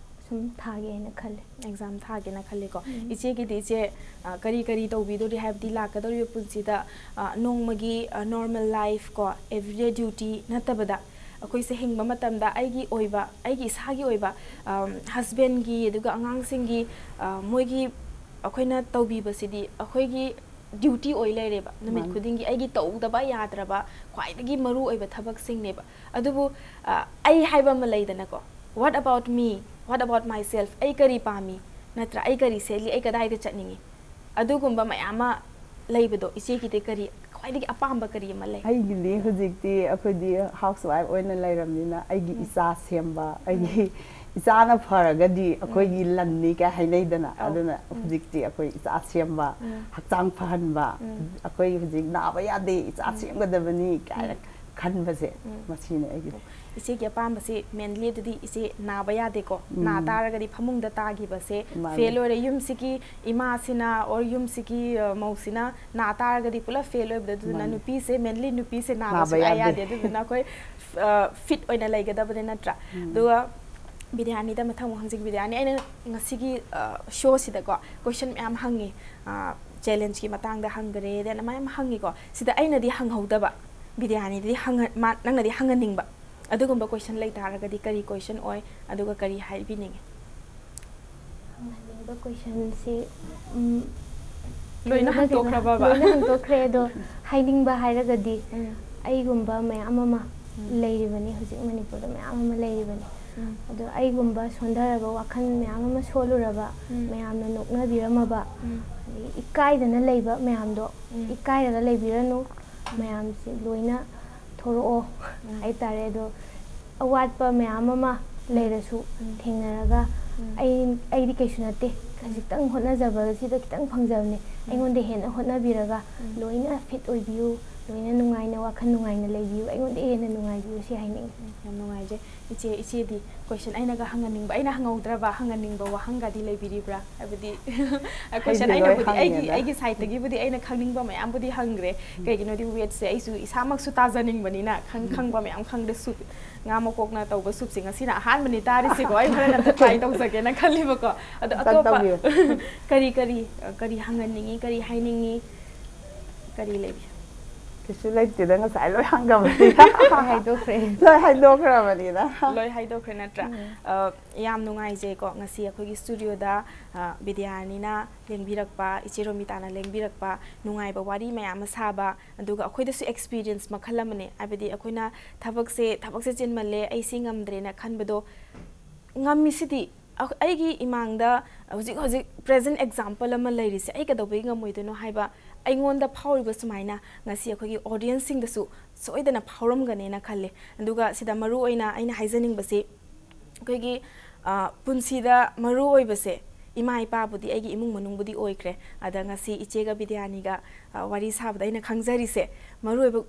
ꯁꯨꯝ ꯊꯥꯒꯦ ꯍꯥꯏꯅ ꯈꯜꯂꯦ꯫ ꯑꯦꯛꯖꯥꯝ ꯊꯥꯒꯦꯅ ꯈꯜꯂꯤꯀꯣ꯫ ꯎꯝ꯫ ꯏꯆꯦꯒꯤꯗꯤ ꯏꯆꯦ, ꯑ, ꯀꯔꯤ ꯀꯔꯤ ꯇꯧꯕꯤꯗꯣꯔꯤ ꯍꯥꯏꯕꯗꯤ ꯂꯥꯛꯀꯗꯧꯔꯤꯕ ꯄꯨꯟꯁꯤꯗ, ꯑ, ꯅꯣꯡꯃꯒꯤ, ꯑ, ꯅꯣꯔꯃꯦꯜ ꯂꯥꯏꯐ ꯀꯣ, ꯑꯦꯚ꯭ꯔꯤꯗꯦ ꯗ꯭ꯌꯨꯇꯤ ꯅꯠꯇꯕꯗ ꯑꯩꯈꯣꯏꯁꯦ ꯍꯤꯡꯕ ꯃꯇꯝꯗ ꯑꯩꯒꯤ ꯑꯣꯏꯕ, ꯑꯩꯒꯤ ꯏꯁꯥꯒꯤ ꯑꯣꯏꯕ, ꯑꯝ, husbandꯒꯤ, ꯑꯗꯨꯒ ꯑꯉꯥꯡꯁꯤꯡꯒꯤ, ꯑ, ꯃꯣꯏꯒꯤ ꯑꯩꯈꯣꯏꯅ ꯇꯧꯕꯤꯕꯁꯤꯗꯤ ꯑꯩꯈꯣꯏꯒꯤ duty ꯑꯣꯏ ꯂꯩꯔꯦꯕ꯫ ꯅꯨꯃꯤꯠ ꯃꯥꯅꯤ꯫ ꯈꯨꯗꯤꯡꯒꯤ ꯑꯩꯒꯤ ꯇꯧꯗꯕ ꯌꯥꯗ꯭ꯔꯕ ꯈ꯭ꯋꯥꯏꯗꯒꯤ ꯃꯔꯨ ꯑꯣꯏꯕ ꯊꯕꯛꯁꯤꯡꯅꯦꯕ꯫ ꯑꯗꯨꯕꯨ, ꯑ, ꯑꯩ ꯍꯥꯏꯕ ꯑꯃ ꯂꯩꯗꯅꯀꯣ, "What about me? What about myself?" ꯑꯩ ꯀꯔꯤ ꯄꯥꯝꯃꯤ? ꯅꯠꯇ꯭ꯔꯥ? ꯑꯩ ꯀꯔꯤ ꯁꯦꯠꯂꯤ? ꯑꯩ ꯀꯗꯥꯏꯗ ꯆꯠꯅꯤꯡꯉꯤ? ꯑꯗꯨꯒꯨꯝꯕ ꯃꯌꯥꯝ ꯑꯃ ꯂꯩꯕꯗꯣ, ꯏꯆꯦꯒꯤꯗꯤ ꯀꯔꯤ, ꯈ꯭ꯋꯥꯏꯗꯒꯤ ꯑꯄꯥꯝꯕ ꯀꯔꯤ ꯑꯃ ꯂꯩ? ꯑꯩꯒꯤꯗꯤ ꯍꯧꯖꯤꯛꯇꯤ ꯑꯩꯈꯣꯏꯗꯤ housewife ꯑꯣꯏꯅ ꯂꯩꯔꯕꯅꯤꯅ, ꯑꯩꯒꯤ ꯎꯝ꯫ ꯏꯆꯥ ꯁꯦꯝꯕ, ꯎꯝ꯫ ꯑꯩꯒꯤ ꯏꯆꯥꯅ ꯐꯔꯒꯗꯤ ꯑꯩꯈꯣꯏꯒꯤ ꯎꯝ꯫ ꯂꯟꯅꯤ ꯀꯥꯏ ꯍꯥꯏꯅꯩꯗꯅ꯫ ꯑꯧ꯫ ꯑꯗꯨꯅ ꯎꯝ꯫ ꯍꯧꯖꯤꯛꯇꯤ ꯑꯩꯈꯣꯏ ꯏꯆꯥ ꯁꯦꯝꯕ, ꯎꯝ꯫ ꯍꯛꯆꯥꯡ ꯐꯍꯟꯕ, ꯎꯝ꯫ ꯑꯩꯈꯣꯏ ꯍꯧꯖꯤꯛ ꯅꯥꯕ ꯌꯥꯗꯦ, ꯏꯆꯥ ꯎꯝ꯫ ꯁꯦꯝꯒꯗꯕꯅꯤ ꯀꯥꯏꯅ ꯎꯝ꯫ ꯈꯟꯕꯁꯦ, ꯎꯝ꯫ ꯃꯁꯤꯅꯦ ꯑꯩꯒꯤꯗꯤ꯫ ꯏꯆꯦꯒꯤ ꯑꯄꯥꯝꯕꯁꯦ mainly ꯑꯗꯨꯗꯤ ꯏꯆꯦ ꯅꯥꯕ ꯌꯥꯗꯦꯀꯣ꯫ ꯎꯝ꯫ ꯅꯥ ꯇꯥꯔꯒꯗꯤ ꯐꯃꯨꯡꯗ ꯇꯥꯈꯤꯕꯁꯦ ꯃꯥꯅꯦ꯫ Fail ꯑꯣꯏꯔꯦ꯫ ꯌꯨꯝꯁꯤꯒꯤ ꯏꯃꯥꯁꯤꯅ or ꯌꯨꯝꯁꯤꯒꯤ, ꯑ, ꯃꯧꯁꯤꯅ ꯅꯥ ꯇꯥꯔꯒꯗꯤ ꯄꯨꯂꯞ fail ꯑꯣꯏꯕꯗ, ꯑꯗꯨꯗꯨꯅ ꯃꯥꯅꯦ꯫ ꯅꯨꯄꯤꯁꯦ mainly ꯅꯨꯄꯤꯁꯦ ꯅꯥꯕ ꯅꯥꯕ ꯁꯨꯡꯌꯥ ꯌꯥꯗꯦ꯫ ꯌꯥꯗꯦ꯫ ꯑꯗꯨꯗꯨꯅ ꯑꯩꯈꯣꯏ, ꯑ, fit ꯑꯣꯏꯅ ꯂꯩꯒꯗꯕꯅꯦ ꯅꯠꯇ꯭ꯔꯥ? ꯎꯝ꯫ ꯑꯗꯨꯒ ꯕꯤꯗ꯭ꯌꯥꯅꯤꯗ ꯃꯊꯪ ꯑꯃꯨꯛ ꯍꯪꯖꯒꯦ꯫ ꯕꯤꯗ꯭ꯌꯥꯅꯤ, ꯑꯩꯅ ꯉꯁꯤꯒꯤ, ꯑ, showꯁꯤꯗꯀꯣ question ꯃꯌꯥꯝ ꯍꯪꯉꯤ꯫ ꯑ, challengeꯀꯤ ꯃꯇꯥꯡꯗ ꯍꯪꯈ꯭ꯔꯦ, then ꯃꯌꯥꯝ ꯍꯪꯉꯤꯀꯣ꯫ ꯁꯤꯗ ꯑꯩꯅꯗꯤ ꯍꯪꯍꯧꯗꯕ, ꯕꯤꯗ꯭ꯌꯥꯅꯤꯗꯗꯤ ꯍꯪꯍ-, ꯃꯥ-, ꯅꯪꯅꯗꯤ ꯍꯪꯍꯟꯅꯤꯡꯕ ꯑꯗꯨꯒꯨꯝꯕ question ꯂꯩ ꯇꯥꯔꯒꯗꯤ ꯀꯔꯤ question ꯑꯣꯏ? ꯑꯗꯨꯒ ꯀꯔꯤ ꯍꯥꯏꯕꯤꯅꯤꯡꯉꯤ? ꯍꯪꯍꯟꯅꯤꯡꯕ questionꯁꯤ, ꯎꯝ, ꯂꯣꯏꯅ ꯀꯩꯅꯣꯗ ꯀꯩꯅꯣ ꯍꯪꯗꯣꯛꯈ꯭ꯔꯕꯕ? ꯂꯣꯏꯅ ꯍꯪꯗꯣꯛꯈ꯭ꯔꯦ, ꯑꯗꯣ ꯍꯥꯏꯅꯤꯡꯕ ꯍꯥꯏꯔꯒꯗꯤ ꯎꯝ꯫ ꯑꯩꯒꯨꯝꯕ ꯃꯌꯥꯝ ꯑꯃ ꯎꯝ꯫ ꯂꯩꯔꯤꯕꯅꯤ, ꯍꯧꯖꯤꯛ ꯃꯅꯤꯄꯨꯔꯗ ꯃꯌꯥꯝ ꯑꯃ ꯂꯩꯔꯤꯕꯅꯤ꯫ ꯎꯝ꯫ ꯑꯗꯣ ꯑꯩꯒꯨꯝꯕ ꯁꯣꯟꯊꯔꯕ, ꯋꯥꯈꯜ ꯃꯌꯥꯝ ꯑꯃ ꯁꯣꯜꯂꯨꯔꯕ, ꯎꯝ꯫ ꯃꯌꯥꯝꯅ ꯅꯣꯛꯅꯕꯤꯔꯝꯃꯕ, ꯎꯝ꯫ ꯑꯗꯒꯤ ꯏꯀꯥꯏꯗꯅ ꯂꯩꯕ ꯃꯌꯥꯝꯗꯣ, ꯎꯝ꯫ ꯏꯀꯥꯏꯔꯒ ꯂꯩꯕꯤꯔꯅꯨ, ꯃꯌꯥꯝꯁꯤ ꯂꯣꯏꯅ ꯊꯣꯔꯛꯑꯣ ꯎꯝ꯫ ꯍꯥꯏꯇꯥꯔꯦ꯫ ꯑꯗꯣ ꯑꯋꯥꯠꯄ ꯃꯌꯥꯝ ꯑꯃ ꯂꯩꯔꯁꯨ ꯎꯝ꯫ ꯊꯦꯡꯅꯔꯒ ꯎꯝ꯫ ꯑꯩ, ꯑꯩꯗꯤ ꯀꯩꯁꯨ ꯅꯠꯇꯦ, ꯈꯖꯤꯛꯇꯪ ꯍꯣꯠꯅꯖꯕꯁꯤꯗ ꯈꯤꯇꯪ ꯐꯪꯖꯕꯅꯦ, ꯎꯝ꯫ ꯑꯩꯉꯣꯟꯗ ꯍꯦꯟꯅ ꯍꯣꯠꯅꯕꯤꯔꯒ ꯎꯝ꯫ ꯂꯣꯏꯅ fit ꯑꯣꯏꯕꯤꯌꯨ, ꯂꯣꯏꯅ ꯅꯨꯡꯉꯥꯏꯅ, ꯋꯥꯈꯜ ꯅꯨꯡꯉꯥꯏꯅ ꯂꯩꯕꯤꯌꯨ, ꯑꯩꯉꯣꯟꯗ ꯍꯦꯟꯅ ꯅꯨꯡꯉꯥꯏꯕꯤꯌꯨ, ꯁꯤ ꯍꯥꯏꯅꯤꯡꯉꯤ꯫ ꯎꯝ, ꯌꯥꯝ ꯅꯨꯡꯉꯥꯏꯖꯩ꯫ ꯏꯆꯦ, ꯏꯆꯦꯗꯤ question ꯑꯩꯅꯒ ꯍꯪꯍꯟꯅꯤꯡꯕ, ꯑꯩꯅ ꯍꯪꯍꯧꯗ꯭ꯔꯕ ꯍꯪꯍꯟꯅꯤꯡꯕ ꯋꯥꯍꯪꯒꯗꯤ ꯂꯩꯕꯤꯔꯤꯕ꯭ꯔꯥ? ꯍꯥꯏꯕꯗꯤ, question ꯑꯩꯗꯤ ꯂꯣꯏ ꯑꯩꯅꯕꯨꯗꯤ, ꯑꯩꯒꯤ, ꯍꯪꯉꯦꯗ꯫ ꯑꯩꯒꯤ sideꯇꯒꯤꯕꯨꯗꯤ ꯑꯩꯅ ꯈꯪꯅꯤꯡꯕ ꯃꯌꯥꯝꯕꯨꯗꯤ ꯍꯪꯈ꯭ꯔꯦ꯫ ꯎꯝ꯫ ꯀꯩꯒꯤꯅꯣꯗꯤ weightꯁꯦ ꯑꯩꯁꯨ ꯏꯁꯥꯃꯛꯁꯨ ꯇꯥꯖꯅꯤꯡꯕꯅꯤꯅ, ꯈꯪ-, ꯎꯝ꯫ ꯈꯪꯕ ꯃꯌꯥꯝ ꯈꯪꯗꯦ꯫ Soup, ꯉꯥ ꯃꯀꯣꯛꯅ ꯇꯧꯕ soupꯁꯦ ꯉꯁꯤꯅ ꯑꯍꯥꯟꯕꯅꯤ ꯇꯥꯔꯤꯁꯦꯀꯣ꯫ ꯑꯩ ꯍꯣꯔꯦꯟ ꯑꯝꯇ try ꯇꯧꯖꯒꯦꯅ ꯈꯜꯂꯤꯕꯀꯣ꯫ ꯑꯗꯣ ꯑꯝꯇꯪ ꯑꯇꯣꯞꯄ ꯇꯧꯕꯤꯌꯨ꯫ ꯀꯔꯤ, ꯀꯔꯤ, ꯀꯔꯤ ꯍꯪꯍꯟꯅꯤꯡꯉꯤ, ꯀꯔꯤ ꯍꯥꯏꯅꯤꯡꯉꯤ, ꯀꯔꯤ ꯂꯩꯕꯤ? ꯀꯩꯁꯨ ꯂꯩꯇꯦꯗ, ꯉꯁꯥꯏ ꯂꯣꯏ ꯍꯪꯈ꯭ꯔꯕꯅꯤꯗ꯫ ꯍꯥꯏꯗꯣꯛꯈ꯭ꯔꯦ꯫ ꯂꯣꯏ ꯍꯥꯏꯗꯣꯛꯈ꯭ꯔꯕꯅꯤꯗ꯫ ꯂꯣꯏ ꯍꯥꯏꯗꯣꯛꯈ꯭ꯔꯦ ꯅꯠꯇ꯭ꯔꯥ? ꯑ, ꯌꯥꯝ ꯅꯨꯡꯉꯥꯏꯖꯩꯀꯣ, ꯉꯁꯤ ꯑꯩꯈꯣꯏꯒꯤ ꯁ꯭ꯇꯨꯗꯤꯑꯣꯗ, ꯑ, ꯕꯤꯗ꯭ꯌꯥꯅꯤꯅ ꯂꯦꯡꯕꯤꯔꯛꯄ, ꯏꯆꯦ ꯔꯣꯃꯤꯇꯥꯅ ꯂꯦꯡꯕꯤꯔꯛꯄ ꯅꯨꯡꯉꯥꯏꯕ ꯋꯥꯔꯤ ꯃꯌꯥꯝ ꯑꯃ ꯁꯥꯕ, ꯑꯗꯨꯒ ꯑꯩꯈꯣꯏꯗꯁꯨ ꯑꯦꯛꯁꯄꯤꯔꯤꯌꯦꯟꯁ ꯃꯈꯜ ꯑꯃꯅꯦ꯫ ꯍꯥꯏꯕꯗꯤ ꯑꯩꯈꯣꯏꯅ ꯊꯕꯛꯁꯦ, ꯊꯕꯛꯁꯦ ꯆꯤꯟꯃꯜꯂꯦ, ꯑꯩ ꯁꯤ ꯉꯝꯗ꯭ꯔꯦꯅ ꯈꯟꯕꯗꯣ ꯉꯝꯃꯤꯁꯤꯗꯤ꯫ ꯑ-, ꯑꯩꯒꯤ ꯏꯃꯥꯡꯗ ꯍꯧꯖꯤꯛ ꯍꯧꯖꯤꯛ ꯄ꯭ꯔꯦꯖꯦꯟ ꯑꯦꯛꯖꯥꯝꯄꯜ ꯑꯃ ꯂꯩꯔꯤꯁꯦ ꯑꯩ ꯀꯩꯗꯧꯕꯩ ꯉꯝꯃꯣꯏꯗꯣꯏꯅꯣ ꯍꯥꯏꯕ ꯑꯩꯉꯣꯟꯗ ꯐꯥꯎꯔꯤꯕ ꯁꯨꯃꯥꯏꯅ ꯉꯁꯤ ꯑꯩꯈꯣꯏꯒꯤ ꯑꯣꯗꯤꯌꯦꯟꯁꯁꯤꯡꯗꯁꯨ ꯁꯣꯏꯗꯅ ꯐꯥꯎꯔꯝꯒꯅꯦꯅ ꯈꯜꯂꯦ꯫ ꯑꯗꯨꯒ ꯁꯤꯗ ꯃꯔꯨ ꯑꯣꯏꯅ ꯑꯩꯅ ꯍꯥꯏꯖꯅꯤꯡꯕꯁꯤ, ꯑꯩꯈꯣꯏꯒꯤ, ꯑ, ꯄꯨꯟꯁꯤꯗ ꯃꯔꯨ ꯑꯣꯏꯕꯁꯦ ꯏꯃꯥ ꯏꯄꯥꯕꯨꯗꯤ, ꯑꯩꯒꯤ ꯏꯃꯨꯡ ꯃꯅꯨꯡꯕꯨꯗꯤ ꯑꯣꯏꯈ꯭ꯔꯦ꯫ ꯑꯗ ꯉꯁꯤ ꯏꯆꯦꯒ ꯕꯤꯗ꯭ꯌꯥꯅꯤꯒ, ꯑ, ꯋꯥꯔꯤ ꯁꯥꯕꯗ ꯑꯩꯅ ꯈꯪꯖꯔꯤꯁꯦ, ꯃꯔꯨ ꯑꯣꯏꯕ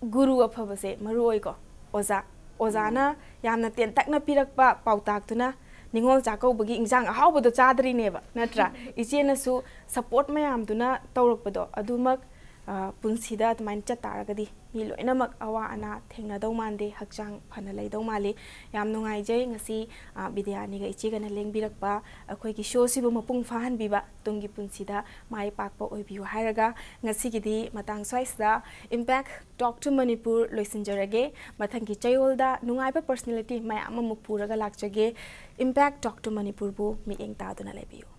ꯒꯨꯔꯨ ꯑꯐꯕꯁꯦ ꯃꯔꯨ ꯑꯣꯏꯀꯣ꯫ ꯑꯣꯖꯥ, ꯑꯣꯖꯥꯅ ꯌꯥꯝꯅ ꯇꯦꯟꯇꯛꯅ ꯄꯤꯔꯛꯄ ꯄꯥꯎꯇꯥꯛꯇꯨꯅ ꯅꯤꯉꯣꯜ ꯆꯥꯛꯀꯧꯕꯒꯤ ꯏꯟꯖꯥꯡ ꯑꯍꯥꯎꯕꯗꯣ ꯆꯥꯗ꯭ꯔꯤꯅꯦꯕ, ꯅꯠꯇ꯭ꯔꯥ? ꯏꯆꯦꯅꯁꯨ ꯁꯄꯣꯔꯠ ꯃꯌꯥꯝꯗꯨꯅ ꯇꯧꯔꯛꯄꯗꯣ ꯑꯗꯨꯃꯛ, ꯑ, ꯄꯨꯟꯁꯤꯗ ꯑꯗꯨꯃꯥꯏꯅ ꯆꯠ ꯇꯥꯔꯒꯗꯤ ꯃꯤ ꯂꯣꯏꯅꯃꯛ ꯑꯋꯥ ꯑꯅꯥ ꯊꯦꯡꯅꯗꯧ ꯃꯥꯟꯗꯦ, ꯍꯛꯆꯥꯡ ꯐꯅ ꯂꯩꯗꯧ ꯃꯥꯜꯂꯤ꯫ ꯌꯥꯝ ꯅꯨꯡꯉꯥꯏꯖꯩ ꯉꯁꯤ, ꯑ, ꯕꯤꯗ꯭ꯌꯥꯅꯤꯒ ꯏꯆꯦꯒꯅ ꯂꯦꯡꯕꯤꯔꯛꯄ ꯑꯩꯈꯣꯏꯒꯤ ꯁꯣꯁꯤꯕꯨ ꯃꯄꯨꯡ ꯐꯥꯍꯟꯕꯤꯕ, ꯇꯨꯡꯒꯤ ꯄꯨꯟꯁꯤꯗ ꯃꯥꯏ ꯄꯥꯛꯄ ꯑꯣꯏꯕꯤꯌꯨ ꯍꯥꯏꯔꯒ ꯉꯁꯤꯒꯤꯗꯤ ꯃꯇꯥꯡ ꯁ꯭ꯋꯥꯏꯁꯤꯗ Impact Talk to Manipur ꯂꯣꯏꯁꯤꯟꯖꯔꯒꯦ꯫ ꯃꯊꯪꯒꯤ ꯆꯌꯣꯜꯗ ꯅꯨꯡꯉꯥꯏꯕ ꯄꯔꯁꯅꯦꯂꯤꯇꯤ ꯃꯌꯥꯝ ꯑꯃ ꯄꯨꯔꯒ ꯂꯥꯛꯆꯒꯦ꯫ Impact Talk to ꯃꯅꯤꯄꯨꯔꯕꯨ ꯃꯤꯠꯌꯦꯡ ꯇꯥꯗꯨꯅ ꯂꯩꯕꯤꯌꯨ꯫